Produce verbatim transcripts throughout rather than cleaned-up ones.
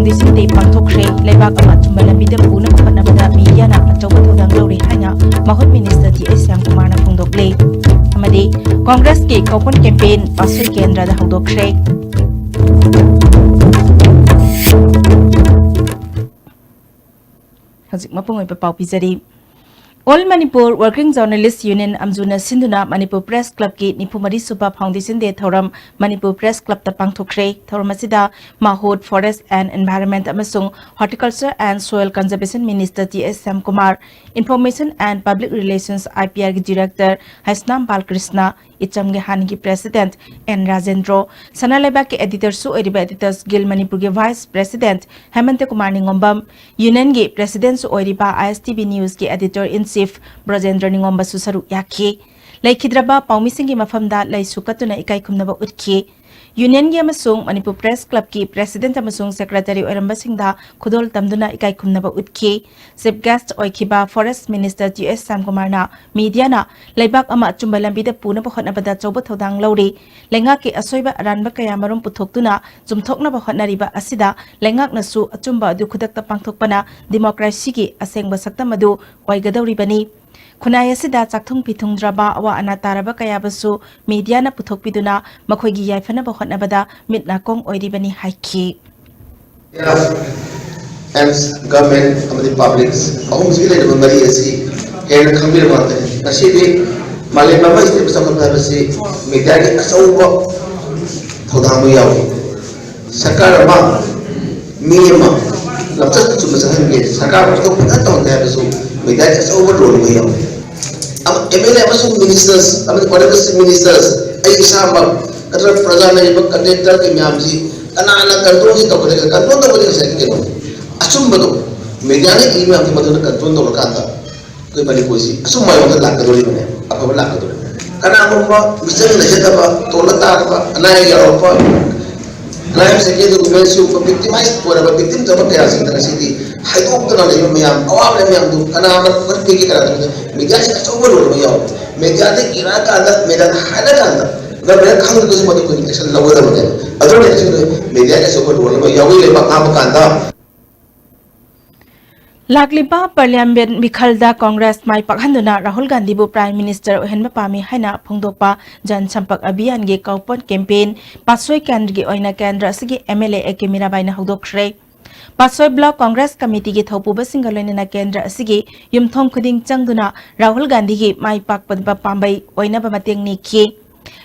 Foundation ꯗꯦ ꯄꯥꯡꯊꯣꯛꯈ꯭ꯔꯦ꯫ ꯂꯩꯕꯥꯛ ꯑꯃ ꯑꯆꯨꯝꯕ ꯂꯝꯕꯤꯗ ꯄꯨꯅꯕ ꯍꯣꯠꯅꯕꯗ ꯃꯤꯗꯤꯌꯥꯅ ꯑꯆꯧꯕ ꯊꯧꯗꯥꯡ ꯂꯧꯔꯤ ꯍꯥꯏꯅ ꯃꯍꯨꯠ ꯃꯤꯅꯤꯁꯇꯔ ꯇꯤ ꯑꯩꯆ ꯁ꯭ꯌꯥꯝꯀꯨꯃꯥꯔꯅ ꯐꯣꯡꯗꯣꯛꯂꯦ꯫ ꯑꯃꯗꯤ ꯀꯣꯡꯒ꯭ꯔꯦꯁꯀꯤ ꯀꯧꯄꯨꯟ ꯀꯦꯝꯄꯦꯟ ꯄꯥꯁꯣꯏ ꯀꯦꯟꯗ꯭ꯔꯗ ꯍꯧꯗꯣꯛꯈ꯭ꯔꯦ꯫ ꯍꯧꯖꯤꯛ ꯃꯄꯨꯡ ꯑꯣꯏꯕ ꯄꯥꯎ ꯄꯤꯖꯔꯤ꯫ All Manipur Working Journalist Union, ꯑꯝꯖꯨꯅ ꯁꯤꯟꯗꯨꯅ ꯃꯅꯤꯄꯨꯔ ꯄ꯭ꯔꯦꯁ ꯀ꯭ꯂꯕꯀꯤ ꯅꯤꯐꯨ ꯃꯔꯤ ꯁꯨꯕ ꯐꯥꯎꯟꯗꯦꯁꯟ ꯗꯦ ꯊꯧꯔꯝ ꯃꯅꯤꯄꯨꯔ ꯄ꯭ꯔꯦꯁ ꯀ꯭ꯂꯕꯇ ꯄꯥꯡꯊꯣꯛꯈ꯭ꯔꯦ꯫ ꯊꯧꯔꯝ ꯑꯁꯤꯗ ꯃꯥꯍꯨꯠ, Forest and Environment ꯑꯃꯁꯨꯡ Horticulture and Soil Conservation Minister T S Shyamkumar, Information and Public Relations, I P ꯑꯥꯔꯒꯤ Director ꯍꯩꯁꯅꯥꯝ ꯕꯥꯂꯀ꯭ꯔꯤꯁꯅ, ꯏꯆꯝꯒꯤ ꯍꯥꯟꯅꯒꯤ President ꯑꯦꯟ ꯔꯥꯖꯦꯟꯗ꯭ꯔꯣ, ꯁꯅꯥ ꯂꯩꯕꯥꯛꯀꯤ Editorꯁꯨ ꯑꯣꯏꯔꯤꯕ Editors Guild ꯃꯅꯤꯄꯨꯔꯒꯤ Vice President ꯍꯦꯃꯟꯇ ꯀꯨꯃꯥꯔ ꯅꯤꯉꯣꯝꯕꯝ, Unionꯒꯤ Presidentꯁꯨ ꯑꯣꯏꯔꯤꯕ ꯑꯥꯏ ꯑꯦꯁ ꯇꯤ ꯚꯤ Newsꯀꯤ Editor in Chief ꯕ꯭ꯔꯖꯦꯟꯗ꯭ꯔ ꯅꯤꯉꯣꯝꯕꯁꯨ ꯁꯔꯨꯛ ꯌꯥꯈꯤ꯫ ꯂꯩꯈꯤꯗ꯭ꯔꯕ ꯄꯥꯎꯃꯤꯁꯤꯡꯒꯤ ꯃꯐꯝꯗ ꯂꯩꯁꯨ ꯀꯠꯇꯨꯅ ꯏꯀꯥꯏ ꯈꯨꯝꯅꯕ ꯎꯠꯈꯤ꯫ Unionꯒꯤ ꯑꯃꯁꯨꯡ ꯃꯅꯤꯄꯨꯔ ꯄ꯭ꯔꯦꯁ ꯀ꯭ꯂꯕꯀꯤ President ꯑꯃꯁꯨꯡ Secretary ꯑꯣꯏꯔꯝꯕꯁꯤꯡꯗ ꯈꯨꯗꯣꯜ ꯇꯝꯗꯨꯅ ꯏꯀꯥꯏ ꯈꯨꯝꯅꯕ ꯎꯠꯈꯤ꯫ Chief Guest ꯑꯣꯏꯈꯤꯕ Forest Minister ꯇꯤ ꯑꯦꯁ ꯁ꯭ꯌꯥꯝꯀꯨꯃꯥꯔꯅ ꯃꯤꯗꯤꯌꯥꯅ ꯂꯩꯕꯥꯛ ꯑꯃ ꯑꯆꯨꯝꯕ ꯂꯝꯕꯤꯗ ꯄꯨꯅꯕ ꯍꯣꯠꯅꯕꯗ ꯑꯆꯧꯕ ꯊꯧꯗꯥꯡ ꯂꯧꯔꯤ꯫ ꯂꯩꯉꯥꯛꯀꯤ ꯑꯁꯣꯏꯕ ꯑꯔꯥꯟꯕ ꯀꯌꯥ ꯃꯔꯨꯝ ꯄꯨꯊꯣꯛꯇꯨꯅ ꯆꯨꯝꯊꯣꯛꯅꯕ ꯍꯣꯠꯅꯔꯤꯕ ꯑꯁꯤꯗ ꯂꯩꯉꯥꯛꯅꯁꯨ ꯑꯆꯨꯝꯕ ꯑꯗꯨ ꯈꯨꯗꯛꯇ ꯄꯥꯡꯊꯣꯛꯄꯅ ꯗꯤꯃꯣꯀ꯭ꯔꯦꯁꯤꯒꯤ ꯑꯁꯦꯡꯕ ꯁꯛꯇꯝ ꯑꯗꯨ ꯑꯣꯏꯒꯗꯧꯔꯤꯕꯅꯤ꯫ ꯈꯨꯟꯅꯥꯏ ꯑꯁꯤꯗ ꯆꯥꯛꯊꯨꯡ ꯐꯤꯊꯨꯡꯗ꯭ꯔꯕ, ꯑꯋꯥ ꯑꯅꯥ ꯇꯥꯔꯕ ꯀꯌꯥꯕꯨꯁꯨ ꯃꯤꯗꯤꯌꯥꯅ ꯄꯨꯊꯣꯛꯄꯤꯗꯨꯅ ꯃꯈꯣꯏꯒꯤ ꯌꯥꯏꯐꯅꯕ ꯍꯣꯠꯅꯕꯗ ꯃꯤꯠ ꯅꯥꯀꯣꯡ ꯑꯣꯏꯔꯤꯕꯅꯤ ꯍꯥꯏꯈꯤ꯫ ꯑꯦꯝꯁ, ꯒꯚꯔꯟꯃꯦꯟꯠ ꯑꯃꯗꯤ ꯄꯕ꯭ꯂꯤꯛ ꯑꯍꯨꯝꯁꯤꯒꯤ ꯂꯩꯔꯤꯕ ꯃꯔꯤ ꯑꯁꯤ ꯍꯦꯟꯅ ꯈꯪꯕꯤꯔꯕ ꯉꯥꯛꯇꯅꯤ꯫ ꯉꯁꯤꯗꯤ ꯃꯥꯂꯦꯝ ꯑꯃ ꯁ꯭ꯇꯦꯠ ꯆꯥꯎꯈꯠꯄ ꯍꯥꯏꯕꯁꯤ ꯃꯤꯗꯤꯌꯥꯒꯤ ꯑꯆꯧꯕ ꯊꯧꯗꯥꯡ ꯑꯃ ꯌꯥꯎꯏ꯫ ꯁꯔꯀꯥꯔ ꯑꯃ, ꯃꯤ ꯑꯃ ꯂꯝꯆꯠ ꯑꯆꯨꯝꯕ ꯆꯪꯍꯟꯒꯦ, ꯁꯔꯀꯥꯔ ꯑꯃ ꯊꯕꯛ ꯐꯖꯅ ꯇꯧꯍꯟꯒꯦ ꯍꯥꯏꯕꯁꯨ ꯃꯤꯗꯤꯌꯥꯒꯤ ꯑꯆꯧꯕ ꯔꯣꯜ ꯑꯃ ꯌꯥꯎꯏ꯫ ꯑꯦꯝ ꯑꯦꯜ ꯑꯦ ꯑꯃꯁꯨꯡ ꯃꯤꯅꯤꯁꯇꯔꯁ ꯑꯃꯗꯤ ꯑꯣꯅꯔꯦꯕꯜ ꯆꯤꯐ ꯃꯤꯅꯤꯁꯇꯔꯁ, ꯑꯩ ꯏꯁꯥꯃꯛ ꯅꯠꯇ꯭ꯔꯒ ꯄ꯭ꯔꯖꯥ ꯂꯩꯔꯤꯕ ꯀꯟꯇ꯭ꯔꯦꯛꯇꯔ ꯀꯌꯥ ꯃꯌꯥꯝꯁꯤ ꯀꯅꯥꯅ ꯀꯟꯇ꯭ꯔꯣꯜꯁꯤ ꯇꯧꯒꯗꯒꯦ? ꯀꯟꯇ꯭ꯔꯣꯜ ꯇꯧꯒꯗꯒꯦ ꯉꯁꯥꯏꯒꯤ ꯀꯩꯅꯣꯅꯤ꯫ ꯑꯆꯨꯝꯕꯗꯣ ꯃꯤꯗꯤꯌꯥꯅ ꯏ ꯃꯌꯥꯝꯁꯤ ꯃꯗꯨꯅ ꯀꯟꯇ꯭ꯔꯣꯜ ꯇꯧꯔꯀꯥꯟꯗ ꯑꯩꯈꯣꯏ ꯃꯅꯤꯄꯨꯔꯁꯤ ꯑꯆꯨꯝꯕ ꯃꯥꯏꯌꯣꯛꯇ ꯂꯥꯛꯀꯗꯧꯔꯤꯕꯅꯦ, ꯑꯐꯕ ꯂꯥꯛꯀꯗꯧꯔꯤꯕꯅꯦ꯫ ꯀꯅꯥꯒꯨꯝꯕ ꯃꯤꯆꯪ ꯂꯩꯖꯗꯕ, ꯇꯣꯜꯂ ꯇꯥꯔꯕ, ꯑꯅꯥ ꯑꯌꯦꯛ ꯌꯥꯎꯔꯛꯄ, ꯀ꯭ꯔꯥꯏꯝ ꯁꯦꯀꯦꯟꯗꯔꯤ ꯋꯨꯃꯦꯟꯁꯨ ꯚꯤꯛꯇꯤꯃꯥꯏꯖ ꯑꯣꯏꯔꯕ ꯚꯤꯛꯇꯤꯝꯁ ꯑꯃ ꯀꯌꯥꯁꯤꯡꯗ ꯉꯁꯤꯗꯤ ꯍꯥꯏꯗꯣꯛꯇꯅ ꯂꯩꯕ ꯃꯌꯥꯝ, ꯑꯋꯥꯕ ꯃꯌꯥꯝꯗꯨ ꯀꯅꯥꯅ ꯐꯒꯠꯄꯤꯒꯦ? ꯀꯅꯥꯅ ꯐꯒꯠꯄꯤꯒꯦ? ꯃꯤꯗꯤꯌꯥꯁꯤꯅ ꯑꯆꯧꯕ ꯔꯣꯜ ꯑꯃ ꯌꯥꯎꯋꯤ꯫ ꯃꯤꯗꯤꯌꯥꯗ ꯏꯔꯛꯑꯀꯥꯟꯗ, ꯃꯤꯗꯤꯌꯥꯗ ꯍꯥꯏꯔꯀꯥꯟꯗ ꯈꯪꯗ꯭ꯔꯒꯁꯨ ꯃꯗꯨ ꯑꯩꯈꯣꯏꯅ action ꯂꯧꯒꯗꯕꯅꯦ꯫ ꯑꯗꯨꯅ ꯑꯩꯈꯣꯏ mediaꯗꯁꯨ ꯑꯩꯈꯣꯏ role ꯑꯃ ꯌꯥꯎꯏ ꯂꯩꯕꯥꯛ ꯉꯥꯛꯄ ꯀꯥꯟꯗ꯫ ꯂꯥꯛꯂꯤꯕ Parliament ꯃꯤꯈꯜꯗ Congress ꯃꯥꯏ ꯄꯥꯛꯍꯟꯗꯨꯅ ꯔꯥꯍꯨꯜ ꯒꯥꯟꯙꯤꯕꯨ Prime Minister ꯑꯣꯏꯍꯟꯕ ꯄꯥꯝꯃꯤ ꯍꯥꯏꯅ ꯐꯣꯡꯗꯣꯛꯄ ꯖꯟ ꯁꯝꯄꯔꯛ ꯑꯚꯤꯌꯥꯟꯒꯤ ꯀꯥꯎꯄꯣꯟ campaign ꯄꯥꯠꯁꯣꯏ ꯀꯦꯟꯗ꯭ꯔꯒꯤ ꯑꯣꯏꯅ ꯀꯦꯟꯗ꯭ꯔ ꯑꯁꯤꯒꯤ M L A A K ꯃꯤꯔꯥꯕꯥꯏꯅ ꯍꯧꯗꯣꯛꯈ꯭ꯔꯦ꯫ Patsoi Block Congress Committeeꯒꯤ ꯊꯧꯄꯨꯕꯁꯤꯡꯒ ꯂꯣꯏꯅꯅ ꯀꯦꯟꯗ꯭ꯔ ꯑꯁꯤꯒꯤ ꯌꯨꯝꯊꯣꯡ ꯈꯨꯗꯤꯡ ꯆꯪꯗꯨꯅ ꯔꯥꯍꯨꯜ ꯒꯥꯟꯙꯤꯒꯤ ꯃꯥꯏ ꯄꯥꯛꯄ ꯄꯥꯝꯕꯩ ꯑꯣꯏꯅꯕ ꯃꯇꯦꯡ ꯅꯤꯈꯤ꯫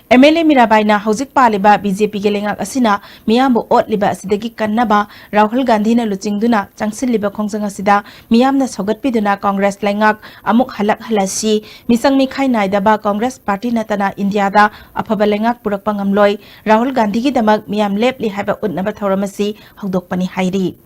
M L A ꯃꯤꯔꯥꯕꯥꯏꯅ ꯍꯧꯖꯤꯛ ꯄꯥꯜꯂꯤꯕ B J Pꯒꯤ ꯂꯩꯉꯥꯛ ꯑꯁꯤꯅ ꯃꯤꯌꯥꯝꯕꯨ ꯑꯣꯠꯂꯤꯕ ꯑꯁꯤꯗꯒꯤ ꯀꯟꯅꯕ ꯔꯥꯍꯨꯜ ꯒꯥꯟꯙꯤꯅ ꯂꯨꯆꯤꯡꯗꯨꯅ ꯆꯪꯁꯤꯜꯂꯤꯕ ꯈꯣꯡꯖꯪ ꯑꯁꯤꯗ ꯃꯤꯌꯥꯝꯅ ꯁꯧꯒꯠꯄꯤꯗꯨꯅ Congress ꯂꯩꯉꯥꯛ ꯑꯃꯨꯛ ꯍꯜꯂꯛꯍꯜꯂꯁꯤ꯫ ꯃꯤꯆꯪ ꯃꯤꯈꯥꯏ ꯅꯥꯏꯗꯕ Congress Party ꯅꯠꯇꯅ ꯏꯟꯗꯤꯌꯥꯗ ꯑꯐꯕ ꯂꯩꯉꯥꯛ ꯄꯨꯔꯛꯄ ꯉꯝꯂꯣꯏ꯫ ꯔꯥꯍꯨꯜ ꯒꯥꯟꯙꯤꯒꯤꯗꯃꯛ ꯃꯤꯌꯥꯝ ꯂꯦꯞꯂꯤ ꯍꯥꯏꯕ ꯎꯠꯅꯕ ꯊꯧꯔꯝ ꯑꯁꯤ ꯍꯧꯗꯣꯛꯄꯅꯤ ꯍꯥꯏꯔꯤ꯫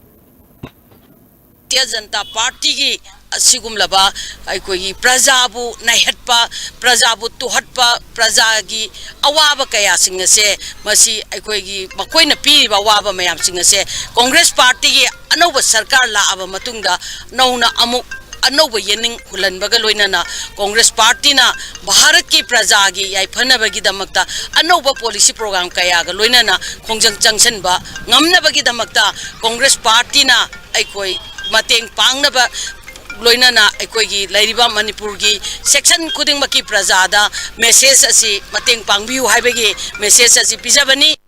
ꯚꯥꯔꯇꯤꯌ ꯖꯅꯇꯥ ꯄꯥꯔꯇꯤꯒꯤ ꯑꯁꯤꯒꯨꯝꯂꯕ ꯑꯩꯈꯣꯏꯒꯤ ꯄ꯭ꯔꯖꯥꯕꯨ ꯅꯩꯍꯠꯄ, ꯄ꯭ꯔꯖꯥꯕꯨ ꯇꯨꯍꯠꯄ, ꯄ꯭ꯔꯖꯥꯒꯤ ꯑꯋꯥꯕ ꯀꯌꯥꯁꯤꯡ ꯑꯁꯦ, ꯃꯁꯤ ꯑꯩꯈꯣꯏꯒꯤ ꯃꯈꯣꯏꯅ ꯄꯤꯔꯤꯕ ꯑꯋꯥꯕ ꯃꯌꯥꯝꯁꯤꯡ ꯑꯁꯦ ꯀꯣꯡꯒ꯭ꯔꯦꯁ ꯄꯥꯔꯇꯤꯒꯤ ꯑꯅꯧꯕ ꯁꯔꯀꯥꯔ ꯂꯥꯛꯑꯕ ꯃꯇꯨꯡꯗ ꯅꯧꯅ ꯑꯃꯨꯛ ꯑꯅꯧꯕ ꯌꯦꯅꯤꯡ ꯍꯨꯜꯍꯟꯕꯒ ꯂꯣꯏꯅꯅ ꯀꯣꯡꯒ꯭ꯔꯦꯁ ꯄꯥꯔꯇꯤꯅ ꯚꯥꯔꯠꯀꯤ ꯄ꯭ꯔꯖꯥꯒꯤ ꯌꯥꯏꯐꯅꯕꯒꯤꯗꯃꯛꯇ ꯑꯅꯧꯕ policy program ꯀꯌꯥꯒ ꯂꯣꯏꯅꯅ ꯈꯣꯡꯖꯪ ꯆꯪꯁꯤꯟꯕ ꯉꯝꯅꯕꯒꯤꯗꯃꯛꯇ ꯀꯣꯡꯒ꯭ꯔꯦꯁ ꯄꯥꯔꯇꯤꯅ ꯑꯩꯈꯣꯏ ꯃꯇꯦꯡ ꯄꯥꯡꯅꯕ ꯂꯣꯏꯅꯅ ꯑꯩꯈꯣꯏꯒꯤ ꯂꯩꯔꯤꯕ ꯃꯅꯤꯄꯨꯔꯒꯤ section ꯈꯨꯗꯤꯡꯃꯛꯀꯤ ꯄ꯭ꯔꯖꯥꯗ message ꯑꯁꯤ ꯃꯇꯦꯡ ꯄꯥꯡꯕꯤꯌꯨ ꯍꯥꯏꯕꯒꯤ message ꯑꯁꯤ ꯄꯤꯖꯕꯅꯤ꯫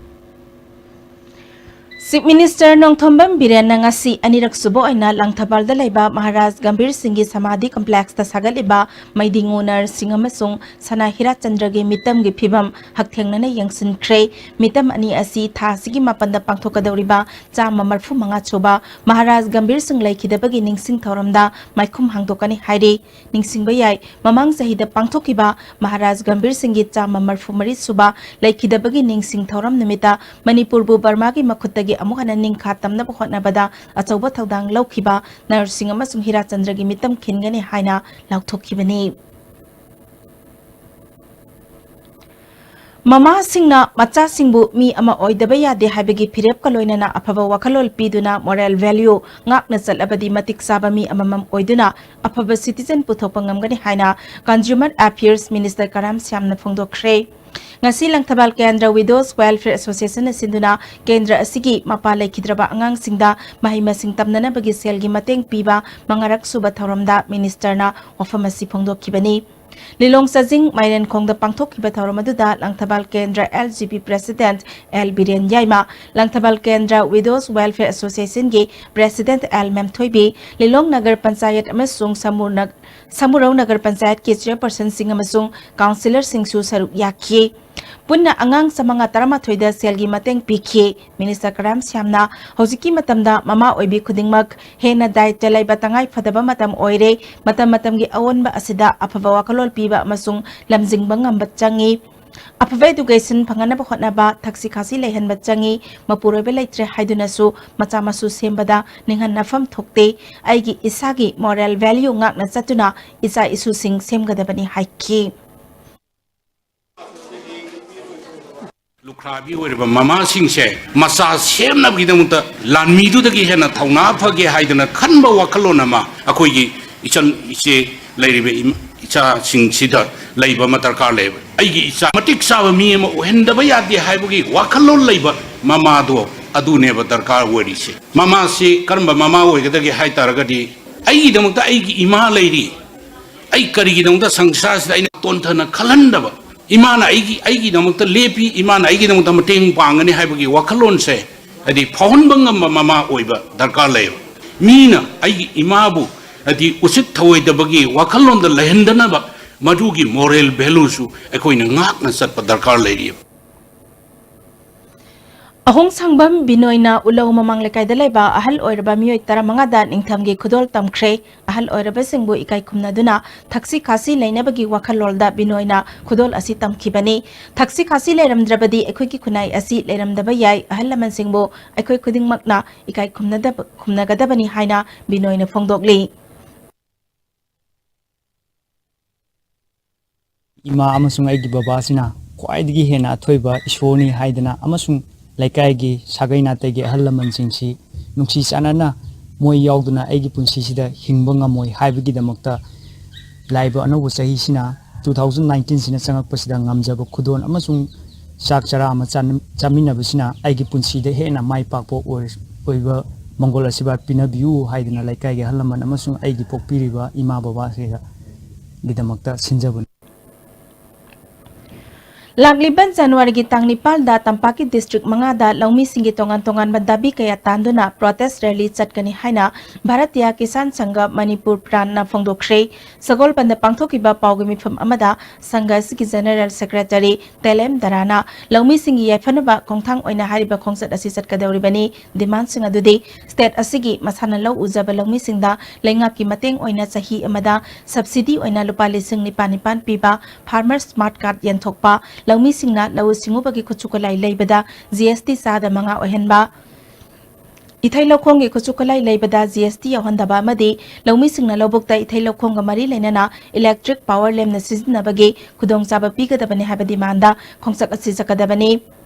Chief Minister ꯅꯣꯡꯊꯣꯝꯕꯝ ꯕꯤꯔꯦꯟꯅ ꯉꯁꯤ ꯑꯅꯤꯔꯛ ꯁꯨꯕ ꯑꯣꯏꯅ ꯂꯪꯊꯕꯥꯜꯗ ꯂꯩꯕ ꯃꯍꯥꯔꯥꯖ ꯒꯝꯚꯤꯔ ꯁꯤꯡꯒꯤ ꯁꯃꯥꯙꯤ complex ꯇ ꯁꯥꯒꯠꯂꯤꯕ ꯃꯩꯗꯤꯉꯨ ꯅꯔꯁꯤꯡ ꯑꯃꯁꯨꯡ ꯁꯅꯥ ꯍꯤꯔꯥꯆꯟꯗ꯭ꯔꯒꯤ ꯃꯤꯇꯝꯒꯤ ꯐꯤꯕꯝ ꯍꯛꯊꯦꯡꯅꯅ ꯌꯦꯡꯁꯤꯟꯈ꯭ꯔꯦ꯫ ꯃꯤꯇꯝ ꯑꯅꯤ ꯑꯁꯤ ꯊꯥ ꯑꯁꯤꯒꯤ ꯃꯥꯄꯟꯗ ꯄꯥꯡꯊꯣꯛꯀꯗꯧꯔꯤꯕ ꯆꯥꯝꯃ ꯃꯔꯤꯐꯨ ꯃꯉꯥ ꯁꯨꯕ ꯃꯍꯥꯔꯥꯖ ꯒꯝꯚꯤꯔ ꯁꯤꯡ ꯂꯩꯈꯤꯗꯕꯒꯤ ꯅꯤꯡꯁꯤꯡ ꯊꯧꯔꯝꯗ ꯃꯥꯏꯈꯨꯝ ꯍꯥꯡꯗꯣꯛꯀꯅꯤ ꯍꯥꯏꯔꯤ꯫ ꯅꯤꯡꯁꯤꯡꯕ ꯌꯥꯏ, ꯃꯃꯥꯡ ꯆꯍꯤꯗ ꯄꯥꯡꯊꯣꯛꯈꯤꯕ ꯃꯍꯥꯔꯥꯖ ꯒꯝꯚꯤꯔ ꯁꯤꯡꯒꯤ ꯆꯥꯝꯃ ꯃꯔꯤꯐꯨ ꯃꯔꯤ ꯁꯨꯕ ꯂꯩꯈꯤꯗꯕꯒꯤ ꯅꯤꯡꯁꯤꯡ ꯊꯧꯔꯝ ꯅꯨꯃꯤꯠꯇ ꯃꯅꯤꯄꯨꯔꯕꯨ ꯕꯔꯃꯥꯒꯤ ꯃꯈꯨꯠꯇꯒꯤ ꯑꯃꯨꯛ ꯍꯟꯅ ꯅꯤꯡꯈꯥ ꯇꯝꯅꯕ ꯍꯣꯠꯅꯕꯗ ꯑꯆꯧꯕ ꯊꯧꯗꯥꯡ ꯂꯧꯈꯤꯕ ꯅꯔꯁꯤꯡ ꯑꯃꯁꯨꯡ ꯍꯤꯔꯥꯆꯟꯗ꯭ꯔꯒꯤ ꯃꯤꯇꯝ ꯈꯤꯟꯒꯅꯤ ꯍꯥꯏꯅ ꯂꯥꯎꯊꯣꯛꯈꯤꯕꯅꯤ꯫ ꯃꯃꯥꯁꯤꯡꯅ ꯃꯆꯥꯁꯤꯡꯕꯨ ꯃꯤ ꯑꯃ ꯑꯣꯏꯗꯕ ꯌꯥꯗꯦ ꯍꯥꯏꯕꯒꯤ ꯐꯤꯔꯦꯞꯀ ꯂꯣꯏꯅꯅ ꯑꯐꯕ ꯋꯥꯈꯜꯂꯣꯟ ꯄꯤꯗꯨꯅ moral value ꯉꯥꯛꯅ ꯆꯠꯂꯕꯗꯤ ꯃꯇꯤꯛ ꯆꯥꯕ ꯃꯤ ꯑꯃꯃꯝ ꯑꯣꯏꯗꯨꯅ ꯑꯐꯕ citizen ꯄꯨꯊꯣꯛꯄ ꯉꯝꯒꯅꯤ ꯍꯥꯏꯅ Consumer Affairs Minister ꯀꯔꯥꯝ ꯁ꯭ꯌꯥꯝꯅ ꯐꯣꯡꯗꯣꯛꯈ꯭ꯔꯦ꯫ ꯉꯁꯤ ꯂꯪꯊꯕꯥꯜ ꯀꯦꯟꯗ꯭ꯔ Widows Welfare Association ꯅ ꯁꯤꯟꯗꯨꯅ ꯀꯦꯟꯗ꯭ꯔ ꯑꯁꯤꯒꯤ ꯃꯄꯥ ꯂꯩꯈꯤꯗ꯭ꯔꯕ ꯑꯉꯥꯡꯁꯤꯡꯗ ꯃꯍꯩ ꯃꯁꯤꯡ ꯇꯝꯅꯅꯕꯒꯤ ꯁꯦꯜꯒꯤ ꯃꯇꯦꯡ ꯄꯤꯕ ꯃꯉꯥꯔꯛ ꯁꯨꯕ ꯊꯧꯔꯝꯗ ꯃꯤꯅꯤꯁꯇꯔꯅ ꯋꯥꯐꯝ ꯑꯁꯤ ꯐꯣꯡꯗꯣꯛꯈꯤꯕꯅꯤ꯫ ꯂꯤꯂꯣꯡ ꯆꯥꯖꯤꯡ ꯃꯥꯏꯔꯦꯟꯈꯣꯡꯗ ꯄꯥꯡꯊꯣꯛꯈꯤꯕ ꯊꯧꯔꯝ ꯑꯗꯨꯗ ꯂꯪꯊꯕꯥꯜ ꯀꯦꯟꯗ꯭ꯔ L G P President L Biren ꯌꯥꯏꯃ, ꯂꯪꯊꯕꯥꯜ ꯀꯦꯟꯗ꯭ꯔ Widows Welfare Association ꯒꯤ President L ꯃꯦꯝꯊꯣꯏꯕꯤ, ꯂꯤꯂꯣꯡ ꯅꯒꯔ ꯄꯟꯆꯥꯌꯠ ꯑꯃꯁꯨꯡ ꯁꯃꯨꯔ ꯅꯒ-, ꯁꯃꯨꯔꯧ ꯅꯒꯔ ꯄꯟꯆꯥꯌꯠꯀꯤ chairperson ꯁꯤꯡ ꯑꯃꯁꯨꯡ councillor ꯁꯤꯡꯁꯨ ꯁꯔꯨꯛ ꯌꯥꯈꯤ꯫ ꯄꯨꯟꯅ ꯑꯉꯥꯡ ꯆꯥꯃꯉꯥ ꯇꯔꯥꯃꯥꯊꯣꯏꯗ ꯁꯦꯜꯒꯤ ꯃꯇꯦꯡ ꯄꯤꯈꯤ꯫ ꯃꯤꯅꯤꯁꯇꯔ ꯀꯔꯥꯝ ꯁ꯭ꯌꯥꯝꯅ ꯍꯧꯖꯤꯛꯀꯤ ꯃꯇꯝꯗ ꯃꯃꯥ ꯑꯣꯏꯕꯤ ꯈꯨꯗꯤꯡꯃꯛ ꯍꯦꯟꯅ ꯗꯥꯏꯇ ꯂꯩꯕ ꯇꯉꯥꯏ ꯐꯗꯕ ꯃꯇꯝ ꯑꯣꯏꯔꯦ꯫ ꯃꯇꯝ ꯃꯇꯝꯒꯤ ꯑꯑꯣꯟꯕ ꯑꯁꯤꯗ ꯑꯐꯕ ꯋꯥꯈꯜꯂꯣꯟ ꯄꯤꯕ ꯑꯃꯁꯨꯡ ꯂꯝꯖꯤꯡꯕ ꯉꯝꯕ ꯆꯪꯏ꯫ ꯑꯐꯕ education ꯐꯪꯅꯅꯕ ꯍꯣꯠꯅꯕ, ꯊꯛꯁꯤ ꯈꯥꯁꯤ ꯂꯩꯍꯟꯕ ꯆꯪꯏ꯫ ꯃꯄꯨꯔꯣꯏꯕ ꯂꯩꯇ꯭ꯔꯦ ꯍꯥꯏꯗꯨꯅꯁꯨ ꯃꯆꯥ ꯃꯁꯨ ꯁꯦꯝꯕꯗ ꯅꯤꯡꯍꯟꯅꯐꯝ ꯊꯣꯛꯇꯦ꯫ ꯑꯩꯒꯤ ꯏꯁꯥꯒꯤ moral value ꯉꯥꯛꯅ ꯆꯠꯇꯨꯅ ꯏꯆꯥ ꯏꯁꯨꯁꯤꯡ ꯁꯦꯝꯒꯗꯕꯅꯤ ꯍꯥꯏꯈꯤ꯫ ꯂꯨꯈ꯭ꯔꯥꯕꯤ ꯑꯣꯏꯔꯤꯕ ꯃꯃꯥꯁꯤꯡꯁꯦ ꯃꯆꯥ ꯁꯦꯝꯅꯕꯒꯤꯗꯃꯛꯇ ꯂꯥꯟꯃꯤꯗꯨꯗꯒꯤ ꯍꯦꯟꯅ ꯊꯧꯅꯥ ꯐꯒꯦ ꯍꯥꯏꯗꯅ ꯈꯟꯕ ꯋꯥꯈꯜꯂꯣꯟ ꯑꯃ ꯑꯩꯈꯣꯏꯒꯤ ꯏꯆꯟ ꯏꯆꯦ ꯂꯩꯔꯤꯕ ꯏꯃ-, ꯏꯆꯥꯁꯤꯡꯁꯤꯗ ꯂꯩꯕ ꯑꯃ ꯗꯔꯀꯥꯔ ꯂꯩꯌꯦꯕ꯫ ꯑꯩꯒꯤ ꯏꯆꯥ ꯃꯇꯤꯛ ꯆꯥꯕ ꯃꯤ ꯑꯃ ꯑꯣꯏꯍꯟꯗꯕ ꯌꯥꯗꯦ ꯍꯥꯏꯕꯒꯤ ꯋꯥꯈꯜꯂꯣꯟ ꯂꯩꯕ ꯃꯃꯥꯗꯣ ꯑꯗꯨꯅꯦꯕ ꯗꯔꯀꯥꯔ ꯑꯣꯏꯔꯤꯁꯦ꯫ ꯃꯃꯥꯁꯤ ꯀꯔꯝꯕ ꯃꯃꯥ ꯑꯣꯏꯒꯗꯒꯦ ꯍꯥꯏ ꯇꯥꯔꯒꯗꯤ, ꯑꯩꯒꯤꯗꯃꯛꯇ ꯑꯩꯒꯤ ꯏꯃꯥ ꯂꯩꯔꯤ, ꯑꯩ ꯀꯔꯤꯒꯤꯗꯃꯛꯇ ꯁꯪꯁꯥꯔꯁꯤꯗ ꯑꯩꯅ ꯇꯣꯟꯊꯅ ꯈꯜꯍꯟꯗꯕ? ꯏꯃꯥꯅ ꯑꯩꯒꯤ, ꯑꯩꯒꯤꯗꯃꯛꯇ ꯂꯦꯞꯄꯤ, ꯏꯃꯥꯅ ꯑꯩꯒꯤꯗꯃꯛꯇ ꯃꯇꯦꯡ ꯄꯥꯡꯒꯅꯤ ꯍꯥꯏꯕꯒꯤ ꯋꯥꯈꯜꯂꯣꯟꯁꯦ, ꯍꯥꯏꯗꯤ, ꯐꯥꯎꯍꯟꯕ ꯉꯝꯕ ꯃꯃꯥ ꯑꯣꯏꯕ ꯗꯔꯀꯥꯔ ꯂꯩꯌꯦꯕ꯫ ꯃꯤꯅ ꯑꯩꯒꯤ ꯏꯃꯥꯕꯨ, ꯍꯥꯏꯗꯤ, ꯎꯁꯤꯠ ꯊꯑꯣꯏꯗꯕꯒꯤ ꯋꯥꯈꯜꯂꯣꯟꯗ ꯂꯩꯍꯟꯗꯅꯕ ꯃꯗꯨꯒꯤ moral valueꯁꯨ ꯑꯩꯈꯣꯏꯅ ꯉꯥꯛꯅ ꯆꯠꯄ ꯗꯔꯀꯥꯔ ꯂꯩꯔꯤꯑꯕ꯫ ꯑꯍꯣꯡꯁꯥꯡꯕꯝ ꯕꯤꯅꯣꯏꯅ ꯎꯂꯧ ꯃꯃꯥꯡ ꯂꯩꯀꯥꯏꯗ ꯂꯩꯕ ꯑꯍꯜ ꯑꯣꯏꯔꯕ ꯃꯤꯑꯣꯏ ꯇꯔꯥꯃꯉꯥꯗ ꯅꯤꯡꯊꯝꯒꯤ ꯈꯨꯗꯣꯜ ꯇꯝꯈ꯭ꯔꯦ꯫ ꯑꯍꯜ ꯑꯣꯏꯔꯕꯁꯤꯡꯕꯨ ꯏꯀꯥꯏ ꯈꯨꯝꯅꯗꯨꯅ ꯊꯛꯁꯤ ꯈꯥꯁꯤ ꯂꯩꯅꯕꯒꯤ ꯋꯥꯈꯜꯂꯣꯟꯗ ꯕꯤꯅꯣꯏꯅ ꯈꯨꯗꯣꯜ ꯑꯁꯤ ꯇꯝꯈꯤꯕꯅꯤ꯫ ꯊꯛꯁꯤ ꯈꯥꯁꯤ ꯂꯩꯔꯝꯗ꯭ꯔꯕꯗꯤ ꯑꯩꯈꯣꯏꯒꯤ ꯈꯨꯟꯅꯥꯏ ꯑꯁꯤ ꯂꯩꯔꯝꯗꯕ ꯌꯥꯏ꯫ ꯑꯍꯜ ꯂꯃꯟꯁꯤꯡꯕꯨ ꯑꯩꯈꯣꯏ ꯈꯨꯗꯤꯡꯃꯛꯅ ꯏꯀꯥꯏ ꯈꯨꯝꯅꯗꯕ-, ꯈꯨꯝꯅꯒꯗꯕꯅꯤ ꯍꯥꯏꯅ ꯕꯤꯅꯣꯏꯅ ꯐꯣꯡꯗꯣꯛꯂꯤ꯫ ꯏꯃꯥ ꯑꯃꯁꯨꯡ ꯑꯩꯒꯤ ꯕꯕꯥꯁꯤꯅ ꯈ꯭ꯋꯥꯏꯗꯒꯤ ꯍꯦꯟꯅ ꯑꯊꯣꯏꯕ ꯏꯁꯣꯔꯅꯤ ꯍꯥꯏꯗꯅ ꯑꯃꯁꯨꯡ ꯂꯩꯀꯥꯏꯒꯤ ꯁꯥꯒꯩ ꯅꯥꯇꯩꯒꯤ ꯑꯍꯜ ꯂꯃꯟꯁꯤꯡꯁꯤ ꯅꯨꯡꯁꯤ ꯆꯥꯟꯅꯅ ꯃꯣꯏ ꯌꯥꯎꯗꯅ ꯑꯩꯒꯤ ꯄꯨꯟꯁꯤꯁꯤꯗ ꯍꯤꯡꯕ ꯉꯝꯃꯣꯏ ꯍꯥꯏꯕꯒꯤꯗꯃꯛꯇ ꯂꯥꯛꯏꯕ ꯑꯅꯧꯕ ꯆꯍꯤꯁꯤꯅ ꯇꯨ ꯊꯥꯎꯖꯟ ꯅꯥꯏꯟꯇꯤꯟꯁꯤꯅ ꯆꯪꯉꯛꯄꯁꯤꯗ ꯉꯝꯖꯕ ꯈꯨꯗꯣꯜ ꯑꯃꯁꯨꯡ ꯆꯥꯛ ꯆꯔꯥ ꯑꯃ ꯆꯥꯃꯤꯟ-, ꯆꯥꯃꯤꯟꯅꯕꯁꯤꯅ ꯑꯩꯒꯤ ꯄꯨꯟꯁꯤꯗ ꯍꯦꯟꯅ ꯃꯥꯏ ꯄꯥꯛꯄ ꯑꯣꯏ-, ꯑꯣꯏꯕ ꯃꯪꯒꯣꯜ ꯑꯁꯤꯔꯕꯥꯗ ꯄꯤꯅꯕꯤꯌꯨ ꯍꯥꯏꯗꯨꯅ ꯂꯩꯀꯥꯏꯒꯤ ꯑꯍꯜ ꯂꯃꯟ ꯑꯃꯁꯨꯡ ꯑꯩꯒꯤ ꯄꯣꯛꯄꯤꯔꯤꯕ ꯏꯃꯥ ꯕꯕꯥꯁꯤꯡꯒꯤꯗꯃꯛꯇ ꯁꯤꯟꯖꯕꯅꯤ꯫ ꯂꯥꯛꯂꯤꯕ ꯖꯅꯋꯥꯔꯤꯒꯤ ꯇꯥꯡ ꯅꯤꯄꯥꯟꯗ ꯇꯝꯄꯥꯛꯀꯤ district ꯃꯉꯥꯗ ꯂꯧꯃꯤꯁꯤꯡꯒꯤ ꯇꯣꯉꯥꯟ ꯇꯣꯉꯥꯟꯕ ꯗꯥꯕꯤ ꯀꯌꯥ ꯇꯥꯟꯗꯨꯅ protest rally ꯆꯠꯀꯅꯤ ꯍꯥꯏꯅ ꯚꯥꯔꯇꯤꯌꯥ ꯀꯤꯁꯥꯟ ꯁꯪꯘ ꯃꯅꯤꯄꯨꯔ ꯄ꯭ꯔꯥꯟꯅ ꯐꯣꯡꯗꯣꯛꯈ꯭ꯔꯦ꯫ ꯁꯒꯣꯜꯕꯟꯗ ꯄꯥꯡꯊꯣꯛꯈꯤꯕ ꯄꯥꯎꯒꯤ ꯃꯤꯐꯝ ꯑꯃꯗ ꯁꯪꯘ ꯑꯁꯤꯒꯤ General Secretary ꯇꯦꯂꯦꯝ ꯗꯔꯥꯅ ꯂꯧꯃꯤꯁꯤꯡꯒꯤ ꯌꯥꯏꯐꯅꯕ ꯈꯣꯡꯊꯥꯡ ꯑꯣꯏꯅ ꯍꯥꯏꯔꯤꯕ ꯈꯣꯡꯆꯠ ꯑꯁꯤ ꯆꯠꯀꯗꯧꯔꯤꯕꯅꯤ꯫ Demandꯁꯤꯡ ꯑꯗꯨꯗꯤ state ꯑꯁꯤꯒꯤ ꯃꯁꯥꯅ ꯂꯧ ꯎꯖꯕ ꯂꯧꯃꯤꯁꯤꯡꯗ ꯂꯩꯉꯥꯛꯀꯤ ꯃꯇꯦꯡ ꯑꯣꯏꯅ ꯆꯍꯤ ꯑꯃꯗ subsidy ꯑꯣꯏꯅ ꯂꯨꯄꯥ ꯂꯤꯁꯤꯡ ꯅꯤꯄꯥꯟ ꯅꯤꯄꯥꯟ ꯄꯤꯕ, Farmer Smart Card ꯌꯦꯟꯊꯣꯛꯄ, ꯂꯧꯃꯤꯁꯤꯡꯅ ꯂꯧꯎ ꯁꯤꯡꯎꯕꯒꯤ ꯈꯨꯠꯁꯨ ꯈꯨꯠꯂꯥꯏ ꯂꯩꯕꯗ G S T ꯆꯥꯗ ꯃꯉꯥ ꯑꯣꯏꯍꯟꯕ, ꯏꯊꯩ ꯂꯧꯈꯣꯡꯒꯤ ꯈꯨꯠꯁꯨ ꯈꯨꯠꯂꯥꯏ ꯂꯩꯕꯗ G S T ꯌꯥꯎꯍꯟꯗꯕ ꯑꯃꯗꯤ ꯂꯧꯃꯤꯁꯤꯡꯅ ꯂꯧꯕꯨꯛꯇ ꯏꯊꯩ ꯂꯧꯈꯣꯡꯒ ꯃꯔꯤ ꯂꯩꯅꯅ electric power ꯂꯦꯝꯅ ꯁꯤꯖꯤꯟꯅꯕꯒꯤ ꯈꯨꯗꯣꯡꯆꯥꯕ ꯄꯤꯒꯗꯕꯅꯤ ꯍꯥꯏꯕ demandꯗ ꯈꯣꯡꯆꯠ ꯑꯁꯤ ꯆꯠꯀꯗꯕꯅꯤ꯫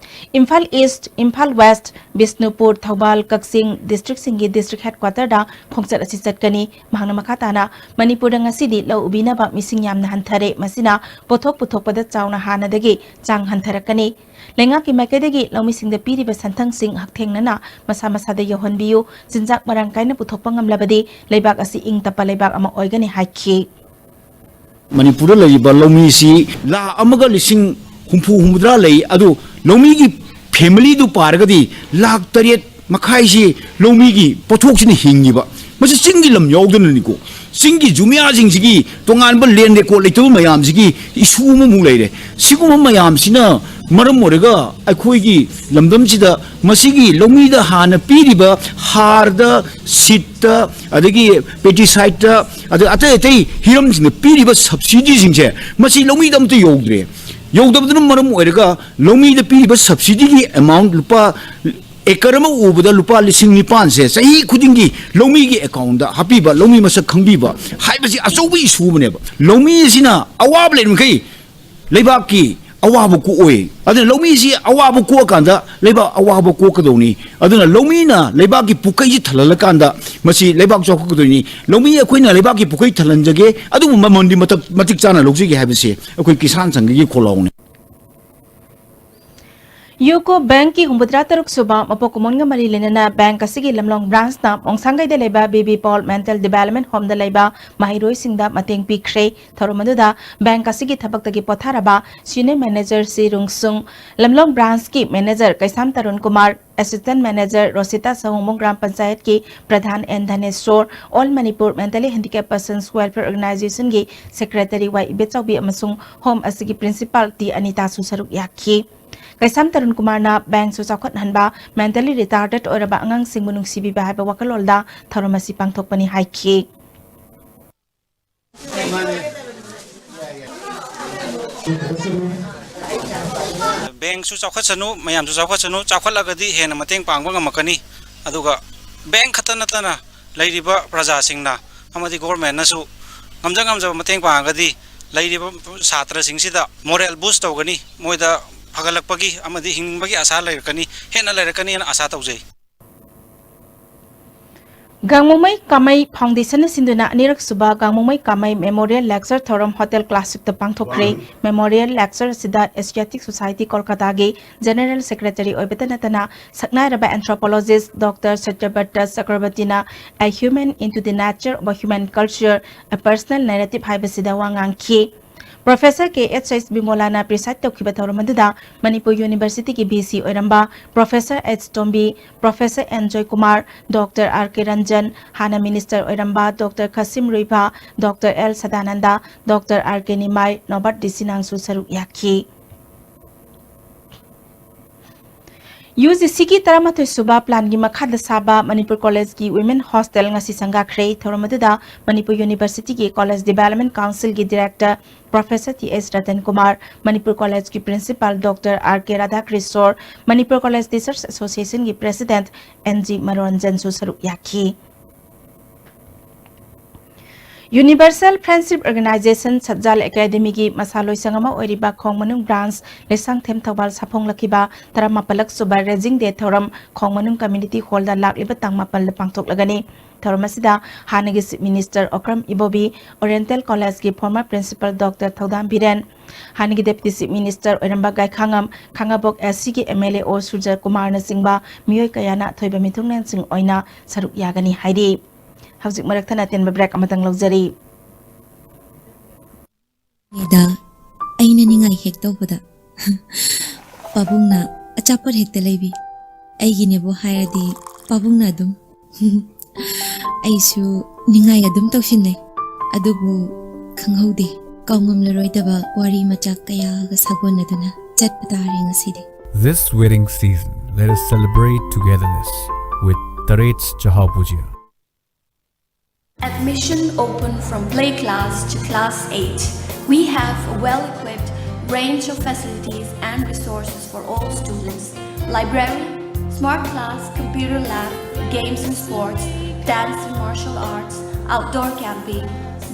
ꯏꯝꯐꯥꯜ East, ꯏꯝꯐꯥꯜ West, ꯕꯤꯁꯅꯨꯄꯨꯔ, ꯊꯧꯕꯥꯜ, ꯀꯛꯆꯤꯡ districtꯁꯤꯡꯒꯤ district headquarterꯗ ꯈꯣꯡꯆꯠ ꯑꯁꯤ ꯆꯠꯀꯅꯤ꯫ ꯃꯍꯥꯛꯅ ꯃꯈꯥ ꯇꯥꯅ, ꯃꯅꯤꯄꯨꯔꯗ ꯉꯁꯤꯗꯤ ꯂꯧ ꯎꯕꯤꯅꯕ ꯃꯤꯁꯤꯡ ꯌꯥꯝꯅ ꯍꯟꯊꯔꯦ, ꯃꯁꯤꯅ ꯄꯣꯠꯊꯣꯛ ꯄꯨꯊꯣꯛꯄꯗ ꯆꯥꯎꯅ ꯍꯥꯟꯅꯗꯒꯤ ꯆꯥꯡ ꯍꯟꯊꯔꯛꯀꯅꯤ꯫ ꯂꯩꯉꯥꯛꯀꯤ ꯃꯥꯏꯀꯩꯗꯒꯤ ꯂꯧꯃꯤꯁꯤꯡꯗ ꯄꯤꯔꯤꯕ ꯁꯦꯟꯊꯪꯁꯤꯡ ꯍꯛꯊꯦꯡꯅꯅ ꯃꯁꯥ ꯃꯁꯥꯗ ꯌꯧꯍꯟꯕꯤꯌꯨ, ꯆꯤꯟꯖꯥꯛ ꯃꯔꯥꯡ ꯀꯥꯏꯅ ꯄꯨꯊꯣꯛꯄ ꯉꯝꯂꯕꯗꯤ ꯂꯩꯕꯥꯛ ꯑꯁꯤ ꯏꯪ ꯇꯞꯄ ꯂꯩꯕꯥꯛ ꯑꯃ ꯑꯣꯏꯒꯅꯤ ꯍꯥꯏꯈꯤ꯫ ꯃꯅꯤꯄꯨꯔꯗ ꯂꯩꯔꯤꯕ ꯂꯧꯃꯤꯁꯤ ꯂꯥꯈ ꯑꯃꯒ ꯂꯤꯁꯤꯡ ꯍꯨꯝꯐꯨ ꯍꯨꯝꯐꯨꯇꯔꯥ ꯂꯩ꯫ ꯑꯗꯨ ꯂꯧꯃꯤꯒꯤ familyꯗꯨ ꯄꯥꯔꯒꯗꯤ ꯂꯥꯈ ꯇꯔꯦꯠ ꯃꯈꯥꯏꯁꯤ ꯂꯧꯃꯤꯒꯤ ꯄꯣꯠꯊꯣꯛꯁꯤꯅ ꯍꯤꯡꯉꯤꯕ꯫ ꯃꯁꯤ ꯆꯤꯡꯒꯤ ꯂꯝ ꯌꯥꯎꯗꯅꯅꯤꯀꯣ꯫ ꯆꯤꯡꯒꯤ ꯖꯨꯃꯤꯌꯥꯁꯤꯡꯁꯤꯒꯤ ꯇꯣꯉꯥꯟꯕ land record ꯂꯩꯇꯕ ꯃꯌꯥꯝꯁꯤꯒꯤ issue ꯑꯃꯃꯨꯛ ꯂꯩꯔꯦ꯫ ꯁꯤꯒꯨꯝꯕ ꯃꯌꯥꯝꯁꯤꯅ ꯃꯔꯝ ꯑꯣꯏꯔꯒ ꯑꯩꯈꯣꯏꯒꯤ ꯂꯝꯗꯝꯁꯤꯗ ꯃꯁꯤꯒꯤ ꯂꯧꯃꯤꯗ ꯍꯥꯟꯅ ꯄꯤꯔꯤꯕ ꯍꯥꯔꯗ, seedꯇ, ꯑꯗꯒꯤ pesticideꯇ, ꯑꯗ ꯑꯇꯩ ꯑꯇꯩ ꯍꯤꯔꯝꯁꯤꯡꯗ ꯄꯤꯔꯤꯕ subsidyꯁꯤꯡꯁꯦ ꯃꯁꯤ ꯂꯧꯃꯤꯗ ꯑꯝꯇ ꯌꯧꯗ꯭ꯔꯦ꯫ ꯌꯧꯗꯕꯗꯨꯅ ꯃꯔꯝ ꯑꯣꯏꯔꯒ ꯂꯧꯃꯤꯗ ꯄꯤꯔꯤꯕ subsidyꯒꯤ amount ꯂꯨꯄꯥ acre ꯑꯃ ꯎꯕꯗ ꯂꯨꯄꯥ ꯂꯤꯁꯤꯡ ꯅꯤꯄꯥꯟꯁꯦ ꯆꯍꯤ ꯈꯨꯗꯤꯡꯒꯤ ꯂꯧꯃꯤꯒꯤ accountꯗ ꯍꯥꯞꯄꯤꯕ, ꯂꯧꯃꯤ ꯃꯁꯛ ꯈꯪꯕꯤꯕ ꯍꯥꯏꯕꯁꯤ ꯑꯆꯧꯕ issue ꯑꯃꯅꯦꯕ꯫ ꯂꯧꯃꯤ ꯑꯁꯤꯅ ꯑꯋꯥꯕ ꯂꯩꯔꯤꯃꯈꯩ ꯂꯩꯕꯥꯛꯀꯤ ꯑꯋꯥꯕ ꯀꯣꯛꯑꯣꯏ꯫ ꯑꯗꯨꯅ ꯂꯧꯃꯤꯁꯤ ꯑꯋꯥꯕ ꯀꯣꯛꯑꯀꯥꯟꯗ ꯂꯩꯕꯥꯛ ꯑꯋꯥꯕ ꯀꯣꯛꯀꯗꯧꯅꯤ꯫ ꯑꯗꯨꯅ ꯂꯧꯃꯤꯅ ꯂꯩꯕꯥꯛꯀꯤ ꯄꯨꯈꯩꯁꯤ ꯊꯜꯍꯜꯂꯀꯥꯟꯗ ꯃꯁꯤ ꯂꯩꯕꯥꯛ ꯆꯥꯎꯈꯠꯀꯗꯣꯏꯅꯤ꯫ ꯂꯧꯃꯤ ꯑꯩꯈꯣꯏꯅ ꯂꯩꯕꯥꯛꯀꯤ ꯄꯨꯈꯩ ꯊꯜꯍꯟꯖꯒꯦ, ꯑꯗꯨꯕꯨ ꯃꯃꯜꯗꯤ ꯃꯇꯝ ꯃꯇꯤꯛ ꯆꯥꯅ ꯂꯧꯖꯒꯦ ꯍꯥꯏꯕꯁꯤ ꯑꯩꯈꯣꯏ ꯀꯤꯁꯥꯟ ꯁꯪꯘꯒꯤ ꯈꯣꯜꯂꯥꯎꯅꯤ꯫ ꯌꯨꯀꯣ ꯕꯦꯡꯛꯀꯤ ꯍꯨꯝꯐꯨꯇꯔꯥ ꯇꯔꯨꯛ ꯁꯨꯕ ꯃꯄꯣꯛ ꯀꯨꯝꯑꯣꯟꯒ ꯃꯔꯤ ꯂꯩꯅꯅ ꯕꯦꯡꯛ ꯑꯁꯤꯒꯤ ꯂꯝꯂꯣꯡ ꯕ꯭ꯔꯥꯟꯁꯅ ꯃꯣꯡꯁꯥꯡꯒꯩꯗ ꯂꯩꯕ B B Paul mental development ꯍꯣꯝꯗ ꯂꯩꯕ ꯃꯍꯩꯔꯣꯏꯁꯤꯡꯗ ꯃꯇꯦꯡ ꯄꯤꯈ꯭ꯔꯦ꯫ ꯊꯧꯔꯝ ꯑꯗꯨꯗ ꯕꯦꯡꯛ ꯑꯁꯤꯒꯤ ꯊꯕꯛꯇꯒꯤ ꯄꯣꯊꯥꯔꯕ senior manager C Rungsung, Lamlong ꯕ꯭ꯔꯥꯟꯁꯀꯤ manager Keisham Tarun Kumar, assistant manager Rosita Sahongbung ꯒ꯭ꯔꯥꯝ ꯄꯟꯆꯥꯌꯠꯀꯤ ꯄ꯭ꯔꯙꯥꯟ N Dhaneshor, all Manipur mentally handicap persons welfare ꯑꯣꯔꯒꯅꯥꯏꯖꯦꯁꯟꯒꯤ ꯁꯦꯀ꯭ꯔꯦꯇꯔꯤ ꯋꯥꯏ ꯏꯕꯦꯆꯧꯕꯤ ꯑꯃꯁꯨꯡ ꯍꯣꯝ ꯑꯁꯤꯒꯤ ꯄ꯭ꯔꯤꯟꯁꯤꯄꯥꯜ ꯇꯤ ꯑꯅꯤꯇꯥꯁꯨ ꯁꯔꯨꯛ ꯌꯥꯈꯤ꯫ ꯀꯩꯁꯥꯝ ꯇꯔꯨꯟ ꯀꯨꯃꯥꯔꯅ ꯕꯦꯡꯛꯁꯨ ꯆꯥꯎꯈꯠꯍꯟꯕ, ꯃꯦꯟꯇꯦꯂꯤ ꯔꯤꯇꯥꯔꯗꯦꯠ ꯑꯣꯏꯔꯕ ꯑꯉꯥꯡꯁꯤꯡꯕꯨ ꯅꯨꯡꯁꯤꯕꯤꯕ ꯍꯥꯏꯕ ꯋꯥꯈꯜꯂꯣꯟꯗ ꯊꯧꯔꯝ ꯑꯁꯤ ꯄꯥꯡꯊꯣꯛꯄꯅꯤ ꯍꯥꯏꯈꯤ꯫ ꯕꯦꯡꯛꯁꯨ ꯆꯥꯎꯈꯠꯁꯅꯨ, ꯃꯌꯥꯝꯁꯨ ꯆꯥꯎꯈꯠꯁꯅꯨ, ꯆꯥꯎꯈꯠꯂꯒꯗꯤ ꯍꯦꯟꯅ ꯃꯇꯦꯡ ꯄꯥꯡꯕ ꯉꯝꯃꯛꯀꯅꯤ꯫ ꯑꯗꯨꯒ ꯕꯦꯡꯛ ꯈꯛꯇ ꯅꯠꯇꯅ ꯂꯩꯔꯤꯕ ꯄ꯭ꯔꯖꯥꯁꯤꯡꯅ ꯑꯃꯗꯤ ꯒꯣꯔꯃꯦꯟꯅꯁꯨ ꯉꯝꯖ ꯉꯝꯖꯕ ꯃꯇꯦꯡ ꯄꯥꯡꯉꯒꯗꯤ ꯂꯩꯔꯤꯕ ꯁꯥꯇ꯭ꯔꯁꯤꯡꯁꯤꯗ ꯃꯣꯔꯦꯜ ꯕꯨꯁ ꯇꯧꯒꯅꯤ, ꯃꯣꯏꯗ ꯐꯒꯠꯂꯛꯄꯒꯤ ꯑꯃꯗꯤ ꯍꯤꯡꯅꯤꯡꯕꯒꯤ ꯑꯁꯥ ꯂꯩꯔꯛꯀꯅꯤ, ꯍꯦꯟꯅ ꯂꯩꯔꯛꯀꯅꯤ ꯍꯥꯏꯅ ꯑꯁꯥ ꯇꯧꯖꯩ꯫ ꯒꯥꯡꯃꯨꯃꯩ ꯀꯥꯃꯩ ꯐꯥꯎꯟꯗꯦꯁꯟꯅ ꯁꯤꯟꯗꯨꯅ ꯑꯅꯤꯔꯛ ꯁꯨꯕ ꯒꯥꯡꯃꯨꯃꯩ ꯀꯥꯃꯩ ꯃꯦꯃꯣꯔꯤꯌꯦꯜ ꯂꯦꯛꯆꯔ ꯊꯧꯔꯝ ꯍꯣꯇꯦꯜ ꯀ꯭ꯂꯥꯁꯤꯛꯇ ꯄꯥꯡꯊꯣꯛꯈ꯭ꯔꯦ꯫ ꯃꯦꯃꯣꯔꯤꯌꯦꯜ ꯂꯦꯛꯆꯔ ꯑꯁꯤꯗ ꯑꯦꯁꯤꯌꯥꯇꯤꯛ ꯁꯣꯁꯥꯏꯇꯤ ꯀꯣꯜꯀꯇꯥꯒꯤ ꯖꯦꯅꯔꯦꯜ ꯁꯦꯀ꯭ꯔꯦꯇꯔꯤ ꯑꯣꯏꯕꯇ ꯅꯠꯇꯅ ꯁꯛꯅꯥꯏꯔꯕ ꯑꯦꯟꯊ꯭ꯔꯣꯄꯣꯂꯣꯖꯤꯁ doctor ꯁꯠꯌꯕ꯭ꯔꯇ ꯆꯀ꯭ꯔꯕꯔꯇꯤꯅ A Human into the Nature of a Human Culture, A Personal Narrative ꯍꯥꯏꯕꯁꯤꯗ ꯋꯥ ꯉꯥꯡꯈꯤ꯫ ꯄ꯭ꯔꯣꯐꯦꯁꯔ ꯀꯦ ꯑꯦꯆ ꯑꯩꯆ ꯕꯤꯃꯣꯂꯥꯅ ꯄ꯭ꯔꯤꯁꯥꯏꯗ ꯇꯧꯈꯤꯕ ꯊꯧꯔꯝ ꯑꯗꯨꯗ ꯃꯅꯤꯄꯨꯔ ꯌꯨꯅꯤꯚꯔꯁꯤꯇꯤꯒꯤ ꯚꯤ ꯁꯤ ꯑꯣꯏꯔꯝꯕ professor H Tombi, professor N Joykumar, doctor R K Ranjan, ꯍꯥꯟꯅ ꯃꯤꯅꯤꯁꯇꯔ ꯑꯣꯏꯔꯝꯕ doctor Khashim Ruivah, doctor L Sadananda, doctor R K Nimai, Nobarat D ꯁꯤꯅꯥꯡꯁꯨ ꯁꯔꯨꯛ ꯌꯥꯈꯤ꯫ ꯌꯨ ꯖꯤ ꯁꯤꯒꯤ ꯇꯔꯥꯃꯥꯊꯣꯏ ꯁꯨꯕ ꯄ꯭ꯂꯥꯟꯒꯤ ꯃꯈꯥꯗ ꯁꯥꯕ ꯃꯅꯤꯄꯨꯔ ꯀꯣꯂꯦꯖꯀꯤ ꯋꯤꯃꯦꯟ ꯍꯣꯁꯇꯦꯜ ꯉꯁꯤ ꯁꯪꯒꯥꯈ꯭ꯔꯦ꯫ ꯊꯧꯔꯝ ꯑꯗꯨꯗ ꯃꯅꯤꯄꯨꯔ ꯌꯨꯅꯤꯚꯔꯁꯤꯇꯤꯒꯤ ꯀꯣꯂꯦꯖ ꯗꯤꯕꯦꯂꯞꯃꯦꯟ ꯀꯥꯎꯟꯁꯤꯜꯒꯤ director professor T H Ratan Kumar, Manipur ꯀꯣꯂꯦꯖꯀꯤ principal doctor R K Radhakishor, Manipur college teachers ꯑꯦꯁꯣꯁꯤꯌꯦꯁꯟꯒꯤ ꯄ꯭ꯔꯦꯁꯤꯗꯦꯟꯠ ꯑꯦꯟ ꯖꯤ ꯃꯅꯣꯔꯟꯖꯟꯁꯨ ꯁꯔꯨꯛ ꯌꯥꯈꯤ꯫ Universal Friendship Organization ꯁꯠꯖꯥꯜ ꯑꯦꯀꯥꯗꯦꯃꯤꯒꯤ ꯃꯁꯥ ꯂꯣꯏꯁꯪ ꯑꯃ ꯑꯣꯏꯔꯤꯕ ꯈꯣꯡꯃꯅꯨꯡ ꯕ꯭ꯔꯥꯟꯁ ꯂꯩꯁꯥꯡꯊꯦꯝ ꯊꯧꯕꯥꯜ ꯁꯥꯐꯣꯡꯂꯛꯈꯤꯕ ꯇꯔꯥꯃꯥꯄꯜꯂꯛ ꯁꯨꯕ ꯔꯦꯖꯤꯡ ꯗꯦ ꯊꯧꯔꯝ ꯈꯣꯡꯃꯅꯨꯡ ꯀꯝꯃ꯭ꯌꯨꯅꯤꯇꯤ ꯍꯣꯜꯗ ꯂꯥꯛꯂꯤꯕ ꯇꯥꯡ ꯃꯥꯄꯜꯗ ꯄꯥꯡꯊꯣꯛꯂꯒꯅꯤ꯫ ꯊꯧꯔꯝ ꯑꯁꯤꯗ ꯍꯥꯟꯅꯒꯤ ꯆꯤꯐ ꯃꯤꯅꯤꯁꯇꯔ ꯑꯣꯀ꯭ꯔꯝ ꯏꯕꯣꯕꯤ, ꯑꯣꯔꯤꯌꯦꯟꯇꯦꯜ ꯀꯣꯂꯦꯖꯀꯤ ꯐꯣꯔꯃꯔ ꯄ꯭ꯔꯤꯟꯁꯤꯄꯜ ꯗꯣꯛꯇꯔ ꯊꯧꯗꯥꯝ ꯕꯤꯔꯦꯟ, ꯍꯥꯟꯅꯒꯤ ꯗꯦꯄꯨꯇꯤ ꯆꯤꯐ ꯃꯤꯅꯤꯁꯇꯔ ꯑꯣꯏꯔꯝꯕ ꯒꯥꯏꯈꯥꯉꯝ ꯈꯥꯉꯕꯣꯛ ꯑꯦꯁ ꯁꯤꯒꯤ ꯑꯦꯝ ꯑꯦꯜ ꯑꯦ ꯑꯣ ꯁꯨꯔꯖ ꯀꯨꯃꯥꯔꯅꯆꯤꯡꯕ ꯃꯤꯑꯣꯏ ꯀꯌꯥꯅ ꯑꯊꯣꯏꯕ ꯃꯤꯊꯨꯡꯂꯦꯟꯁꯤꯡ ꯑꯣꯏꯅ ꯁꯔꯨꯛ ꯌꯥꯒꯅꯤ ꯍꯥꯏꯔꯤ꯫ ꯍꯧꯖꯤꯛ ꯃꯔꯛ ꯊꯠꯅ ꯑꯇꯦꯟꯕ ꯕ꯭ꯔꯦꯛ ꯑꯃꯇꯪ ꯂꯧꯖꯔꯤ꯫ ꯗ ꯑꯩꯅ ꯅꯤꯡꯉꯥꯏ ꯍꯦꯛ ꯇꯧꯕꯗ ꯄꯥꯕꯨꯡꯅ ꯑꯆꯥꯄꯣꯠ ꯍꯦꯛꯇ ꯂꯩꯕꯤ꯫ ꯑꯩꯒꯤꯅꯦꯕꯨ ꯍꯥꯏꯔꯗꯤ ꯄꯥꯕꯨꯡꯅ ꯑꯗꯨꯝ ꯑꯩꯁꯨ ꯅꯤꯡꯉꯥꯏ ꯑꯗꯨꯝ ꯇꯧꯁꯤꯟꯅꯩ꯫ ꯑꯗꯨꯕꯨ ꯈꯪꯍꯧꯗꯦ, ꯀꯥꯎꯉꯝꯂꯔꯣꯏꯗꯕ ꯋꯥꯔꯤ ꯃꯆꯥꯛ ꯀꯌꯥꯒ ꯁꯥꯒꯣꯟꯅꯗꯨꯅ ꯆꯠꯄ ꯇꯥꯔꯦ ꯉꯁꯤꯗꯤ꯫ This wedding season, let us celebrate togetherness with Tarets Chahao Bhujia. Admission open from play class to class eight. We have a well-equipped range of facilities and resources for all students. Library, smart class, computer lab, games and sports, dance and martial arts, outdoor camping,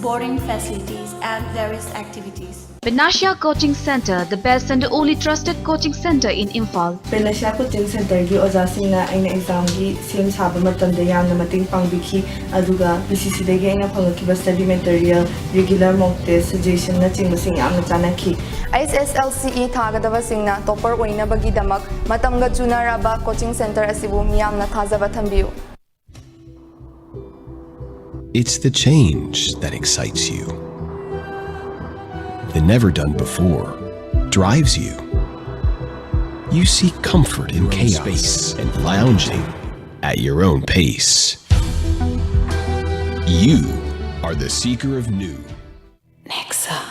boarding facilities, and various activities. Benasha Coaching Center, the best and only trusted coaching center in Imphal. Panacea coaching ꯁꯦꯟꯇꯔꯒꯤ ꯑꯣꯖꯥꯁꯤꯡꯅ ꯑꯩꯅ ꯑꯦꯛꯖꯥꯝꯒꯤ ꯁꯦꯝ ꯁꯥꯕ ꯃꯇꯝꯗ ꯌꯥꯝꯅ ꯃꯇꯦꯡ ꯄꯥꯡꯕꯤꯈꯤ, ꯑꯗꯨꯒ ꯄꯤ ꯁꯤ ꯁꯤꯗꯒꯤ ꯑꯩꯅ ꯐꯪꯂꯛꯈꯤꯕ ꯁ꯭ꯇꯗꯤ ꯃꯦꯇꯔꯤꯌꯦꯜ, ꯔꯤꯒꯨꯂꯔ ꯃꯣꯛ ꯇꯦꯁ, ꯁꯖꯦꯁꯟꯅꯆꯤꯡꯕꯁꯤꯡ ꯌꯥꯝꯅ ꯆꯥꯟꯅꯈꯤ꯫ ꯑꯩꯆ ꯑꯦꯁ ꯑꯦꯜ ꯁꯤ ꯏ ꯊꯥꯒꯗꯕꯁꯤꯡꯅ ꯇꯣꯄꯔ ꯑꯣꯏꯅꯕꯒꯤꯗꯃꯛ ꯃꯇꯝꯒ ꯆꯨꯅꯔꯕ ꯀꯣꯆꯤꯡ ꯁꯦꯟꯇꯔ ꯑꯁꯤꯕꯨ ꯃꯤꯌꯥꯝꯅ ꯊꯥꯖꯕ ꯊꯝꯕꯤꯌꯨ꯫ It's the change that excites you. The never done before drives you. You seek comfort in chaos and lounging at your own pace. You are the seeker of new. Nexa.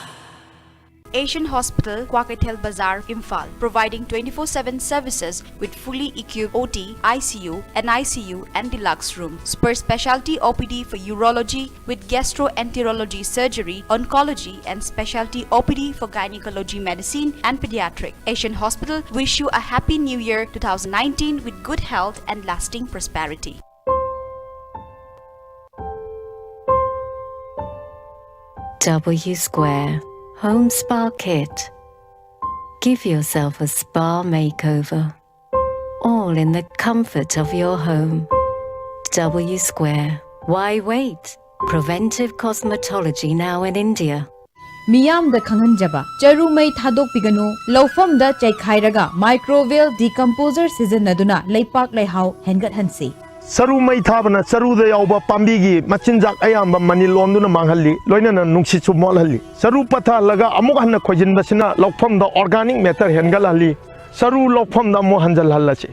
Asian Hospital, Kwakeithel Bazar, Imphal, providing twenty-four seven services with fully equipped O T, I C U, N I C U, and deluxe room. Super specialty O P D for urology with gastroenterology surgery, oncology, and specialty O P D for gynecology medicine and pediatric. Asian Hospital wish you a happy new year two thousand nineteen with good health and lasting prosperity. W Square Home Spa Kit. Give yourself a spa makeover, all in the comfort of your home. W Square. Why wait? Preventive cosmetology now in India. ꯃꯤꯌꯥꯝꯗ ꯈꯪꯍꯟꯖꯕ, ꯆꯔꯨ ꯃꯩ ꯊꯥꯗꯣꯛꯄꯤꯒꯅꯨ, ꯂꯧꯐꯝꯗ ꯆꯥꯏꯈꯥꯏꯔꯒ microbial decomposer ꯁꯤꯖꯤꯟꯅꯗꯨꯅ ꯂꯩꯄꯥꯛ ꯂꯩꯍꯥꯎ ꯍꯦꯟꯒꯠꯍꯟꯁꯤ꯫ ꯆꯔꯨ ꯃꯩ ꯊꯥꯕꯅ ꯆꯔꯨꯗ ꯌꯥꯎꯕ ꯄꯥꯝꯕꯤꯒꯤ ꯃꯆꯤꯟꯖꯥꯛ ꯑꯌꯥꯝꯕ ꯃꯅꯤꯜ ꯑꯣꯟꯗꯨꯅ ꯃꯥꯡꯍꯜꯂꯤ, ꯂꯣꯏꯅꯅ ꯅꯨꯡꯁꯤꯠꯁꯨ ꯃꯣꯠꯍꯜꯂꯤ꯫ ꯆꯔꯨ ꯄꯠꯊꯍꯜꯂꯒ ꯑꯃꯨꯛ ꯍꯟꯅ ꯈꯣꯏꯖꯤꯟꯕꯁꯤꯅ ꯂꯧꯐꯝꯗ organic matter ꯍꯦꯟꯒꯠꯍꯜꯂꯤ꯫ ꯆꯔꯨ ꯂꯧꯐꯝꯗ ꯑꯃꯨꯛ ꯍꯟꯖꯤꯜꯍꯜꯂꯁꯤ꯫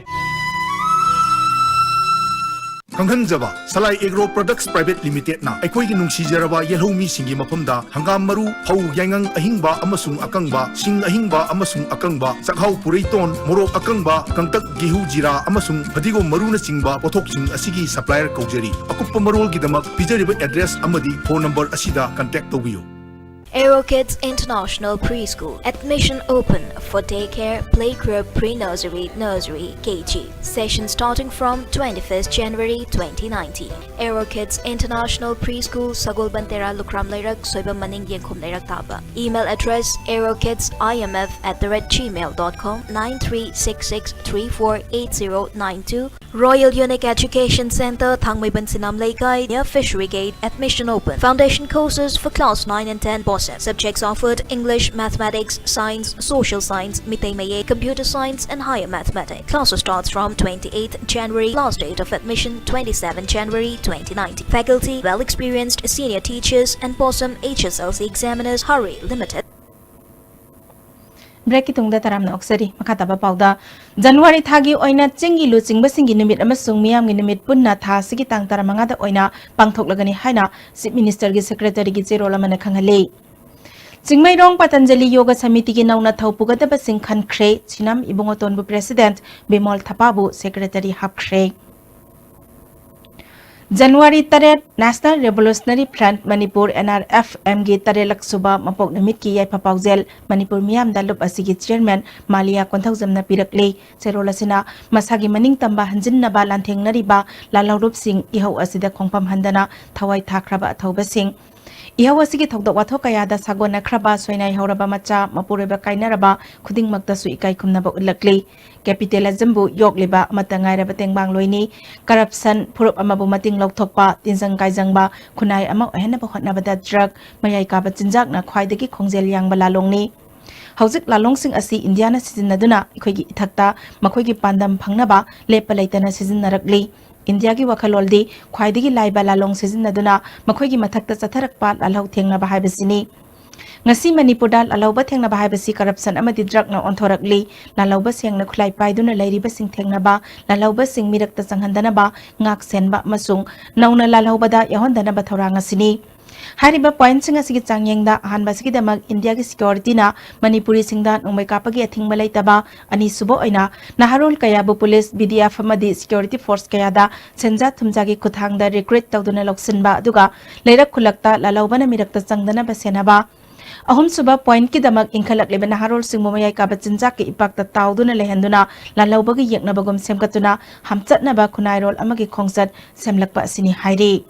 ꯈꯪꯍꯟꯖꯕ, ꯁꯂꯥꯏ ꯑꯦꯒ꯭ꯔꯣ ꯄ꯭ꯔꯗꯛꯁ ꯄ꯭ꯔꯥꯏꯚꯦꯠ ꯂꯤꯃꯤꯇꯦꯗꯅ ꯑꯩꯈꯣꯏꯒꯤ ꯅꯨꯡꯁꯤꯖꯔꯕ ꯌꯦꯜꯍꯧ ꯃꯤꯁꯤꯡꯒꯤ ꯃꯐꯝꯗ ꯍꯪꯒꯥꯝ ꯃꯔꯨ, ꯐꯧ, ꯌꯥꯏꯉꯪ ꯑꯍꯤꯡꯕ ꯑꯃꯁꯨꯡ ꯑꯀꯪꯕ, ꯁꯤꯡ ꯑꯍꯤꯡꯕ ꯑꯃꯁꯨꯡ ꯑꯀꯪꯕ, ꯆꯥꯛꯍꯥꯎ, ꯄꯨꯔꯩꯇꯣꯟ, ꯃꯣꯔꯣꯛ ꯑꯀꯪꯕ, ꯀꯪꯇꯛ, ꯒꯦꯍꯨ, ꯖꯤꯔꯥ ꯑꯃꯁꯨꯡ ꯐꯗꯤꯒꯣꯝ ꯃꯔꯨꯅꯆꯤꯡꯕ ꯄꯣꯠꯊꯣꯛꯁꯤꯡ ꯑꯁꯤꯒꯤ supplier ꯀꯧꯖꯔꯤ꯫ ꯑꯀꯨꯞꯄ ꯃꯔꯣꯜꯒꯤꯗꯃꯛ ꯄꯤꯖꯔꯤꯕ address ꯑꯃꯗꯤ phone number ꯑꯁꯤꯗ contact ꯇꯧꯕꯤꯌꯨ꯫ Aero Kids International Preschool. Admission open for daycare, playgroup, pre-nursery, nursery, K G. Session starting from twenty-first January twenty nineteen. Aero Kids International Preschool, Sagol Bantera, Lukram Leirak, Soibam Maning, Yengkhum Leirak Taba. Email address: aerokids I M F at the rate gmail dot com, nine three six six three four eight zero nine two. Royal Unique Education Center, Thangmeiban Sinam Leikai, near Fishery Gate. Admission open. Foundation courses for class nine and ten, BOSEM. Subjects offered: English, Mathematics, Science, Social Science, Mitei Maye, Computer Science, and Higher Mathematics. Classes starts from twenty-eighth January. Last date of admission: twenty-seven January twenty nineteen. Faculty: well experienced senior teachers and BOSEM H S L C examiners. Hurry, limited. ꯕ꯭ꯔꯦꯛꯀꯤ ꯇꯨꯡꯗ ꯇꯔꯥꯝꯅ ꯑꯣꯛꯆꯔꯤ꯫ ꯃꯈꯥ ꯇꯥꯕ ꯄꯥꯎꯗ, ꯖꯅꯋꯥꯔꯤ ꯊꯥꯒꯤ ꯑꯣꯏꯅ ꯆꯤꯡꯒꯤ ꯂꯨꯆꯤꯡꯕꯁꯤꯡꯒꯤ ꯅꯨꯃꯤꯠ ꯑꯃꯁꯨꯡ ꯃꯤꯌꯥꯝꯒꯤ ꯅꯨꯃꯤꯠ ꯄꯨꯟꯅ ꯊꯥ ꯑꯁꯤꯒꯤ ꯇꯥꯡ ꯇꯔꯥꯃꯉꯥꯗ ꯑꯣꯏꯅ ꯄꯥꯡꯊꯣꯛꯂꯒꯅꯤ ꯍꯥꯏꯅ ꯆꯤꯐ ꯃꯤꯅꯤꯁꯇꯔꯒꯤ ꯁꯦꯀ꯭ꯔꯦꯇꯔꯤꯒꯤ ꯆꯦꯔꯣꯜ ꯑꯃꯅ ꯈꯪꯍꯜꯂꯤ꯫ ꯆꯤꯡꯃꯩꯔꯣꯡ ꯄꯇꯟꯖꯂꯤ ꯌꯣꯒ ꯁꯃꯤꯇꯤꯒꯤ ꯅꯧꯅ ꯊꯧ ꯄꯨꯒꯗꯕꯁꯤꯡ ꯈꯟꯈ꯭ꯔꯦ꯫ ꯁꯤꯅꯝ ꯏꯕꯨꯡꯉꯣꯇꯣꯟꯕꯨ ꯄ꯭ꯔꯦꯁꯤꯗꯦꯟꯠ, ꯕꯤꯃꯣꯜ ꯊꯄꯥꯕꯨ ꯁꯦꯀ꯭ꯔꯦꯇꯔꯤ ꯍꯥꯞꯈ꯭ꯔꯦ꯫ ꯖꯅꯋꯥꯔꯤ ꯇꯔꯦꯠ, National Revolutionary Front Manipur, N R F M ꯒꯤ ꯇꯔꯦꯠꯂꯛ ꯁꯨꯕ ꯃꯄꯣꯛ ꯅꯨꯃꯤꯠꯀꯤ ꯌꯥꯏꯐ ꯄꯥꯎꯖꯦꯜ ꯃꯅꯤꯄꯨꯔ ꯃꯤꯌꯥꯝꯗ ꯂꯨꯞ ꯑꯁꯤꯒꯤ ꯆꯤꯌꯔꯃꯦꯟ ꯃꯥꯂꯤꯌꯥ ꯀꯣꯟꯊꯧꯖꯝꯅ ꯄꯤꯔꯛꯂꯤ꯫ ꯆꯦꯔꯣꯜ ꯑꯁꯤꯅ ꯃꯁꯥꯒꯤ ꯃꯅꯤꯡ ꯇꯝꯕ ꯍꯟꯖꯤꯟꯅꯕ ꯂꯥꯟꯊꯦꯡꯅꯔꯤꯕ ꯂꯥꯜꯍꯧꯂꯨꯞꯁꯤꯡ ꯏꯍꯧ ꯑꯁꯤꯗ ꯈꯣꯡꯐꯝ ꯍꯟꯗꯅ ꯊꯋꯥꯏ ꯊꯥꯈ꯭ꯔꯕ ꯑꯊꯧꯕꯁꯤꯡ, ꯏꯍꯧ ꯑꯁꯤꯒꯤ ꯊꯧꯗꯣꯛ ꯋꯥꯊꯣꯛ ꯀꯌꯥꯗ ꯁꯥꯒꯣꯟꯅꯈ꯭ꯔꯕ, ꯁꯣꯏꯅꯥꯏ ꯍꯧꯔꯕ ꯃꯆꯥ, ꯃꯄꯨꯔꯣꯏꯕ ꯀꯥꯏꯅꯔꯕ ꯈꯨꯗꯤꯡꯃꯛꯇꯁꯨ ꯏꯀꯥꯏ ꯈꯨꯝꯅꯕ ꯎꯠꯂꯛꯂꯤ꯫ Capitalismꯕꯨ ꯌꯣꯛꯂꯤꯕ ꯑꯃꯠꯇ ꯉꯥꯏꯔꯕ ꯇꯦꯡꯕꯥꯡꯂꯣꯏꯅꯤ꯫ Corruption, ꯐꯨꯔꯨꯞ ꯑꯃꯕꯨ ꯃꯇꯤꯡ ꯂꯧꯊꯣꯛꯄ, ꯇꯤꯟꯖꯪ ꯀꯥꯏꯖꯪꯕ, ꯈꯨꯟꯅꯥꯏ ꯑꯃ ꯑꯣꯏꯍꯟꯅꯕ ꯍꯣꯠꯅꯕꯗ drug, ꯃꯌꯥꯏ ꯀꯥꯕ ꯆꯤꯟꯖꯥꯛꯅ ꯈ꯭ꯋꯥꯏꯗꯒꯤ ꯈꯣꯡꯖꯦꯜ ꯌꯥꯡꯕ ꯂꯥꯂꯣꯡꯅꯤ꯫ ꯍꯧꯖꯤꯛ ꯂꯥꯂꯣꯡꯁꯤꯡ ꯑꯁꯤ ꯏꯟꯗꯤꯌꯥꯅ ꯁꯤꯖꯤꯟꯅꯗꯨꯅ ꯑꯩꯈꯣꯏꯒꯤ ꯏꯊꯛꯇ ꯃꯈꯣꯏꯒꯤ ꯄꯥꯟꯗꯝ ꯐꯪꯅꯕ ꯂꯦꯞꯄ ꯂꯩꯇꯅ ꯁꯤꯖꯤꯟꯅꯔꯛꯂꯤ꯫ ꯏꯟꯗꯤꯌꯥꯒꯤ ꯋꯥꯈꯜꯂꯣꯟꯗꯤ ꯈ꯭ꯋꯥꯏꯗꯒꯤ ꯂꯥꯏꯕ ꯂꯥꯂꯣꯡ ꯁꯤꯖꯤꯟꯅꯗꯨꯅ ꯃꯈꯣꯏꯒꯤ ꯃꯊꯛꯇ ꯆꯠꯊꯔꯛꯄ ꯂꯥꯜꯍꯧ ꯊꯦꯡꯅꯕ ꯍꯥꯏꯕꯁꯤꯅꯤ꯫ ꯉꯁꯤ ꯃꯅꯤꯄꯨꯔꯗ ꯂꯥꯜꯍꯧꯕ ꯊꯦꯡꯅꯕ ꯍꯥꯏꯕꯁꯤ corruption ꯑꯃꯗꯤ drugꯅ ꯑꯣꯟꯊꯣꯔꯛꯂꯤ꯫ ꯂꯥꯜꯍꯧꯕ ꯁꯦꯡꯅ ꯈꯨꯠꯂꯥꯏ ꯄꯥꯏꯗꯨꯅ ꯂꯩꯔꯤꯕꯁꯤꯡ ꯊꯦꯡꯅꯕ, ꯂꯥꯜꯍꯧꯕꯁꯤꯡ ꯃꯤꯔꯛꯇ ꯆꯪꯍꯟꯗꯅꯕ, ꯉꯥꯛ ꯁꯦꯟꯕ ꯑꯃꯁꯨꯡ ꯅꯧꯅ ꯂꯥꯜꯍꯧꯕꯗ ꯌꯥꯎꯍꯟꯗꯅꯕ ꯊꯧꯔꯥꯡ ꯑꯁꯤꯅꯤ꯫ ꯍꯥꯏꯔꯤꯕ pointꯁꯤꯡ ꯑꯁꯤꯒꯤ ꯆꯥꯡꯌꯦꯡꯗ ꯑꯍꯥꯟꯕꯁꯤꯒꯤꯗꯃꯛ ꯏꯟꯗꯤꯌꯥꯒꯤ securityꯅ ꯃꯅꯤꯄꯨꯔꯤꯁꯤꯡꯗ ꯅꯣꯡꯃꯩ ꯀꯥꯞꯄꯒꯤ ꯑꯊꯤꯡꯕ ꯂꯩꯇꯕ, ꯑꯅꯤꯁꯨꯕ ꯑꯣꯏꯅ ꯅꯍꯥꯔꯣꯜ ꯀꯌꯥꯕꯨ police, BDF ꯑꯃꯗꯤ security force ꯀꯌꯥꯗ ꯁꯦꯟꯖꯥ ꯊꯨꯝꯖꯥꯒꯤ ꯈꯨꯠꯊꯥꯡꯗ recruit ꯇꯧꯗꯨꯅ ꯂꯧꯁꯤꯟꯕ, ꯑꯗꯨꯒ ꯂꯩꯔꯛ ꯈꯨꯜꯂꯛꯇ ꯂꯥꯜꯍꯧꯕꯅ ꯃꯤꯔꯛꯇ ꯆꯪꯗꯅꯕ ꯁꯦꯟꯅꯕ꯫ ꯑꯍꯨꯝꯁꯨꯕ pointꯀꯤꯗꯃꯛ ꯏꯟꯈꯠꯂꯛꯂꯤꯕ ꯅꯍꯥꯔꯣꯜꯁꯤꯡꯕꯨ ꯃꯌꯥꯏ ꯀꯥꯕ ꯆꯤꯟꯖꯥꯛꯀꯤ ꯏꯄꯥꯛꯇ ꯇꯥꯎꯗꯨꯅ ꯂꯩꯍꯟꯗꯨꯅ ꯂꯥꯜꯍꯧꯕꯒꯤ ꯌꯦꯛꯅꯕꯒꯨꯝ ꯁꯦꯝꯒꯠꯇꯨꯅ ꯍꯥꯝꯆꯠꯅꯕ ꯈꯨꯟꯅꯥꯏꯔꯣꯜ ꯑꯃꯒꯤ ꯈꯣꯡꯆꯠ ꯁꯦꯝꯂꯛꯄ ꯑꯁꯤꯅꯤ ꯍꯥꯏꯔꯤ꯫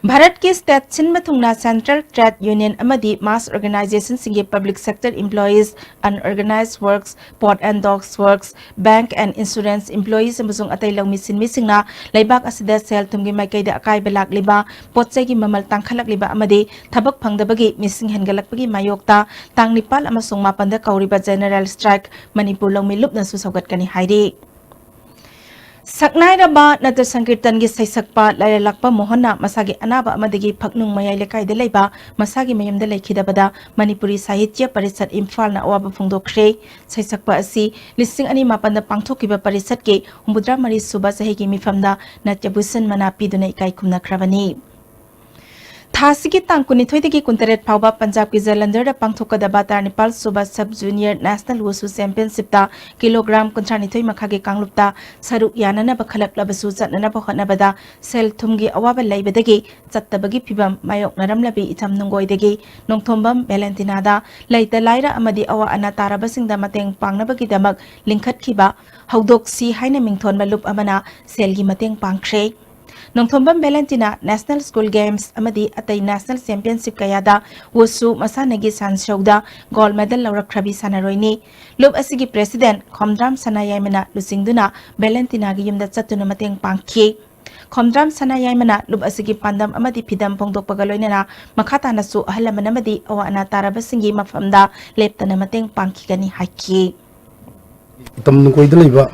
ꯚꯥꯔꯠꯀꯤ state ꯁꯤꯟꯕ ꯊꯨꯡꯅ central trade union ꯑꯃꯗꯤ mass organizationꯁꯤꯡꯒꯤ public sector employees, unorganized works, port and docks works, bank and insurance employees ꯑꯃꯁꯨꯡ ꯑꯇꯩ ꯂꯧꯃꯤ ꯁꯤꯟꯃꯤꯁꯤꯡꯅ ꯂꯩꯕꯥꯛ ꯑꯁꯤꯗ ꯁꯦꯜ ꯊꯨꯝꯒꯤ ꯃꯥꯏꯀꯩꯗ ꯑꯀꯥꯏꯕ ꯂꯥꯛꯂꯤꯕ ꯄꯣꯠ ꯆꯩꯒꯤ ꯃꯃꯜ ꯇꯥꯡꯈꯠꯂꯛꯂꯤꯕ ꯑꯃꯗꯤ ꯊꯕꯛ ꯐꯪꯗꯕꯒꯤ ꯃꯤꯁꯤꯡ ꯍꯦꯟꯒꯠꯂꯛꯄꯒꯤ ꯃꯥꯌꯣꯛꯇ ꯇꯥꯡ ꯅꯤꯄꯥꯜ ꯑꯃꯁꯨꯡ ꯃꯥꯄꯟꯗ ꯀꯧꯔꯤꯕ general strike ꯃꯅꯤꯄꯨꯔ ꯂꯧꯃꯤ ꯂꯨꯞꯅꯁꯨ ꯁꯧꯒꯠꯀꯅꯤ ꯍꯥꯏꯔꯤ꯫ ꯁꯛꯅꯥꯏꯔꯕ ꯅꯠꯇ ꯁꯪꯀꯤꯔꯇꯟꯒꯤ ꯁꯩꯁꯛꯄ ꯂꯥꯏꯔꯦꯜꯂꯛꯄ ꯃꯣꯍꯟꯅ ꯃꯁꯥꯒꯤ ꯑꯅꯥꯕ ꯑꯃꯗꯒꯤ ꯐꯛꯅꯨꯡ ꯃꯌꯥꯏ ꯂꯩꯀꯥꯏꯗ ꯂꯩꯕ ꯃꯁꯥꯒꯤ ꯃꯌꯨꯝꯗ ꯂꯩꯈꯤꯗꯕꯗ ꯃꯅꯤꯄꯨꯔꯤ ꯁꯥꯍꯤꯇ꯭ꯌ ꯄꯔꯤꯁꯠ ꯏꯝꯐꯥꯜꯅ ꯑꯋꯥꯕ ꯐꯣꯡꯗꯣꯛꯈ꯭ꯔꯦ꯫ ꯁꯩꯁꯛꯄ ꯑꯁꯤ ꯂꯤꯁꯤꯡ ꯑꯅꯤ ꯃꯥꯄꯟꯗ ꯄꯥꯡꯊꯣꯛꯈꯤꯕ ꯄꯔꯤꯁꯠꯀꯤ ꯍꯨꯝꯐꯨꯇꯔꯥ ꯃꯔꯤ ꯁꯨꯕ ꯆꯍꯤꯒꯤ ꯃꯤꯐꯝꯗ ꯅꯥꯇ꯭ꯌ ꯚꯨꯁꯟ ꯃꯅꯥ ꯄꯤꯗꯨꯅ ꯏꯀꯥꯏ ꯈꯨꯝꯅꯈ꯭ꯔꯕꯅꯤ꯫ ꯊꯥꯁꯤꯒꯤ ꯇꯥꯡ ꯀꯨꯟꯅꯤꯊꯣꯏꯗꯒꯤ ꯀꯨꯟꯇꯔꯦꯠ ꯐꯥꯎꯕ ꯄꯟꯖꯥꯕꯀꯤ ꯖꯂꯟꯙꯔꯗ ꯄꯥꯡꯊꯣꯛꯀꯗꯕ ꯇꯔꯥꯅꯤꯄꯥꯜ ꯁꯨꯕ sub junior national wushu championshipꯇ ꯀꯤꯂꯣꯒ꯭ꯔꯥꯝ ꯀꯨꯟꯊ꯭ꯔꯥ ꯅꯤꯊꯣꯏ ꯃꯈꯥꯒꯤ ꯀꯥꯡꯂꯨꯞꯇ ꯁꯔꯨꯛ ꯌꯥꯅꯅꯕ ꯈꯜꯂꯛꯂꯕꯁꯨ ꯆꯠꯅꯅꯕ ꯍꯣꯠꯅꯕꯗ ꯁꯦꯜ ꯊꯨꯝꯒꯤ ꯑꯋꯥꯕ ꯂꯩꯕꯗꯒꯤ ꯆꯠꯇꯕꯒꯤ ꯐꯤꯚꯝ ꯃꯥꯌꯣꯛꯅꯔꯝꯂꯕꯤ ꯏꯊꯝ ꯅꯨꯡꯒꯣꯏꯗꯒꯤ ꯅꯣꯡꯊꯣꯝꯕꯝ ꯚꯦꯂꯦꯟꯇꯤꯅꯥꯗ ꯂꯩꯇ ꯂꯥꯏꯔ ꯑꯃꯗꯤ ꯑꯋꯥ ꯑꯅꯥ ꯇꯥꯔꯕꯁꯤꯡꯗ ꯃꯇꯦꯡ ꯄꯥꯡꯅꯕꯒꯤꯗꯃꯛ ꯂꯤꯡꯈꯠꯈꯤꯕ ꯍꯧꯗꯣꯛꯁꯤ ꯍꯥꯏꯅ ꯃꯤꯡꯊꯣꯟꯕ ꯂꯨꯞ ꯑꯃꯅ ꯁꯦꯜꯒꯤ ꯃꯇꯦꯡ ꯄꯥꯡꯈ꯭ꯔꯦ꯫ ꯅꯣꯡꯊꯣꯝꯕꯝ ꯚꯦꯂꯦꯟꯇꯤꯅꯥ National School Games ꯑꯃꯗꯤ ꯑꯇꯩ National Championship ꯀꯌꯥꯗ ꯋꯨꯁꯨ ꯃꯁꯥꯟꯅꯒꯤ ꯁꯥꯟꯁ꯭ꯔꯧꯗ gold medal ꯂꯧꯔꯛꯈ꯭ꯔꯕꯤ ꯁꯥꯟꯅꯔꯣꯏꯅꯤ꯫ ꯂꯨꯞ ꯑꯁꯤꯒꯤ president ꯈꯣꯝꯗ꯭ꯔꯥꯝ ꯁꯅꯥꯌꯥꯏꯃꯅ ꯂꯨꯆꯤꯡꯗꯨꯅ ꯚꯦꯂꯦꯟꯇꯤꯅꯥꯒꯤ ꯌꯨꯝꯗ ꯆꯠꯇꯨꯅ ꯃꯇꯦꯡ ꯄꯥꯡꯈꯤ꯫ ꯈꯣꯝꯗ꯭ꯔꯥꯝ ꯁꯅꯥꯌꯥꯏꯃꯅ ꯂꯨꯞ ꯑꯁꯤꯒꯤ ꯄꯥꯟꯗꯝ ꯑꯃꯗꯤ ꯐꯤꯗꯝ ꯐꯣꯡꯗꯣꯛꯄꯒ ꯂꯣꯏꯅꯅ ꯃꯈꯥ ꯇꯥꯅꯁꯨ ꯑꯍꯜ ꯂꯃꯟ ꯑꯃꯗꯤ ꯑꯋꯥ ꯑꯅꯥ ꯇꯥꯔꯕꯁꯤꯡꯒꯤ ꯃꯐꯝꯗ ꯂꯦꯞꯇꯅ ꯃꯇꯦꯡ ꯄꯥꯡꯈꯤꯒꯅꯤ ꯍꯥꯏꯈꯤ꯫ ꯏꯇꯝ ꯅꯨꯡꯀꯣꯏꯗ ꯂꯩꯕ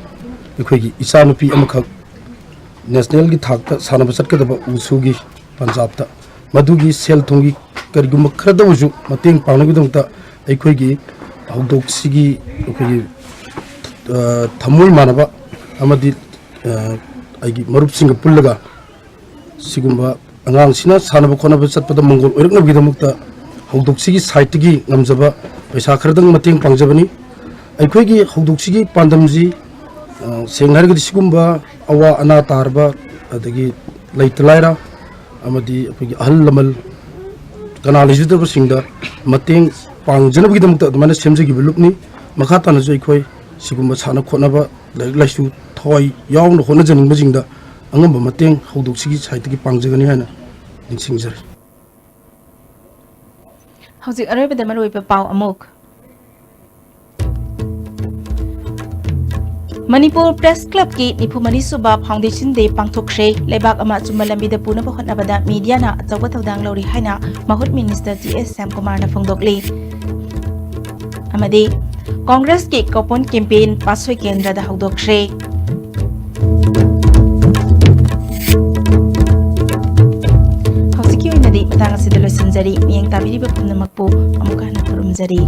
ꯑꯩꯈꯣꯏꯒꯤ ꯏꯆꯥꯅꯨꯄꯤ ꯑꯃꯈꯛ nationalꯒꯤ ꯊꯥꯛꯇ ꯁꯥꯟꯅꯕ ꯆꯠꯀꯗꯕ ꯋꯨꯁꯨꯒꯤ ꯄꯟꯖꯥꯕꯇ, ꯃꯗꯨꯒꯤ ꯁꯦꯜ ꯊꯨꯝꯒꯤ ꯀꯔꯤꯒꯨꯝꯕ ꯈꯔꯗ ꯑꯣꯏꯔꯁꯨ ꯃꯇꯦꯡ ꯄꯥꯡꯅꯕꯒꯤꯗꯃꯛꯇ ꯑꯩꯈꯣꯏꯒꯤ ꯍꯧꯗꯣꯛꯁꯤꯒꯤ ꯑꯩꯈꯣꯏꯒꯤ, ꯑ, ꯊꯃꯣꯏ ꯃꯥꯟꯅꯕ ꯑꯃꯗꯤ, ꯑ, ꯑꯩꯒꯤ ꯃꯔꯨꯞꯁꯤꯡꯒ ꯄꯨꯜꯂꯒ ꯁꯤꯒꯨꯝꯕ ꯑꯉꯥꯡꯁꯤꯅ ꯁꯥꯟꯅꯕ ꯈꯣꯠꯅꯕ ꯆꯠꯄꯗ ꯃꯪꯒꯣꯜ ꯑꯣꯏꯔꯛꯅꯕꯒꯤꯗꯃꯛꯇ ꯍꯧꯗꯣꯛꯁꯤꯒꯤ sideꯇꯒꯤ ꯉꯝꯖꯕ ꯄꯩꯁꯥ ꯈꯔꯗꯪ ꯃꯇꯦꯡ ꯄꯥꯡꯖꯕꯅꯤ꯫ ꯑꯩꯈꯣꯏꯒꯤ ꯍꯧꯗꯣꯛꯁꯤꯒꯤ ꯄꯥꯟꯗꯝꯁꯤ, ꯑ, ꯁꯦꯡꯅ ꯍꯥꯏꯔꯒꯗꯤ ꯁꯤꯒꯨꯝꯕ ꯑꯋꯥ ꯑꯅꯥ ꯇꯥꯔꯕ, ꯑꯗꯒꯤ ꯂꯩꯇ ꯂꯥꯏꯔ ꯑꯃꯗꯤ ꯑꯩꯈꯣꯏꯒꯤ ꯑꯍꯜ ꯂꯃꯟ ꯀꯅꯥ ꯂꯩꯖꯗꯕꯁꯤꯡꯗ ꯃꯇꯦꯡ ꯄꯥꯡꯖꯅꯕꯒꯤꯗꯃꯛꯇ ꯑꯗꯨꯃꯥꯏꯅ ꯁꯦꯝꯖꯈꯤꯕ ꯂꯨꯞꯅꯤ꯫ ꯃꯈꯥ ꯇꯥꯅꯁꯨ ꯑꯩꯈꯣꯏ ꯁꯤꯒꯨꯝꯕ ꯁꯥꯟꯅ ꯈꯣꯠꯅꯕ, ꯂꯥꯏꯔꯤꯛ ꯂꯥꯏꯁꯨ ꯊꯋꯥꯏ ꯌꯥꯎꯅ ꯍꯣꯠꯅꯖꯅꯤꯡꯕꯁꯤꯡꯗ ꯑꯉꯝꯕ ꯃꯇꯦꯡ ꯍꯧꯗꯣꯛꯁꯤꯒꯤ sideꯇꯒꯤ ꯄꯥꯡꯖꯒꯅꯤ ꯍꯥꯏꯅ ꯅꯤꯡꯁꯤꯡꯖꯔꯤ꯫ ꯍꯧꯖꯤꯛ ꯑꯔꯣꯏꯕꯗ ꯃꯔꯨꯑꯣꯏꯕ ꯄꯥꯎ ꯑꯃꯨꯛ꯫ ꯃꯅꯤꯄꯨꯔ Press Clubꯀꯤ ꯅꯤꯐꯨ ꯃꯔꯤ ꯁꯨꯕ Foundation Day ꯄꯥꯡꯊꯣꯛꯈ꯭ꯔꯦ꯫ ꯂꯩꯕꯥꯛ ꯑꯃ ꯑꯆꯨꯝꯕ ꯂꯝꯕꯤꯗ ꯄꯨꯅꯕ ꯍꯣꯠꯅꯕꯗ mediaꯅ ꯑꯆꯧꯕ ꯊꯧꯗꯥꯡ ꯂꯧꯔꯤ ꯍꯥꯏꯅ ꯃꯍꯨꯠ minister ꯇꯤ ꯑꯦꯁ ꯁ꯭ꯌꯥꯝꯀꯨꯃꯥꯔꯅ ꯐꯣꯡꯗꯣꯛꯂꯤ꯫ ꯑꯃꯗꯤ Congressꯀꯤ coupon campaign ꯄꯥꯠꯁꯣꯏ ꯀꯦꯟꯗ꯭ꯔꯗ ꯍꯧꯗꯣꯛꯈ꯭ꯔꯦ꯫ ꯍꯧꯖꯤꯛꯀꯤ ꯑꯣꯏꯅꯗꯤ ꯃꯇꯥꯡ ꯑꯁꯤꯗ ꯂꯣꯏꯁꯤꯟꯖꯔꯤ꯫ ꯃꯤꯠꯌꯦꯡ ꯇꯥꯕꯤꯔꯤꯕ ꯄꯨꯝꯅꯃꯛꯄꯨ ꯑꯃꯨꯛ ꯍꯟꯅ ꯈꯨꯔꯨꯝꯖꯔꯤ꯫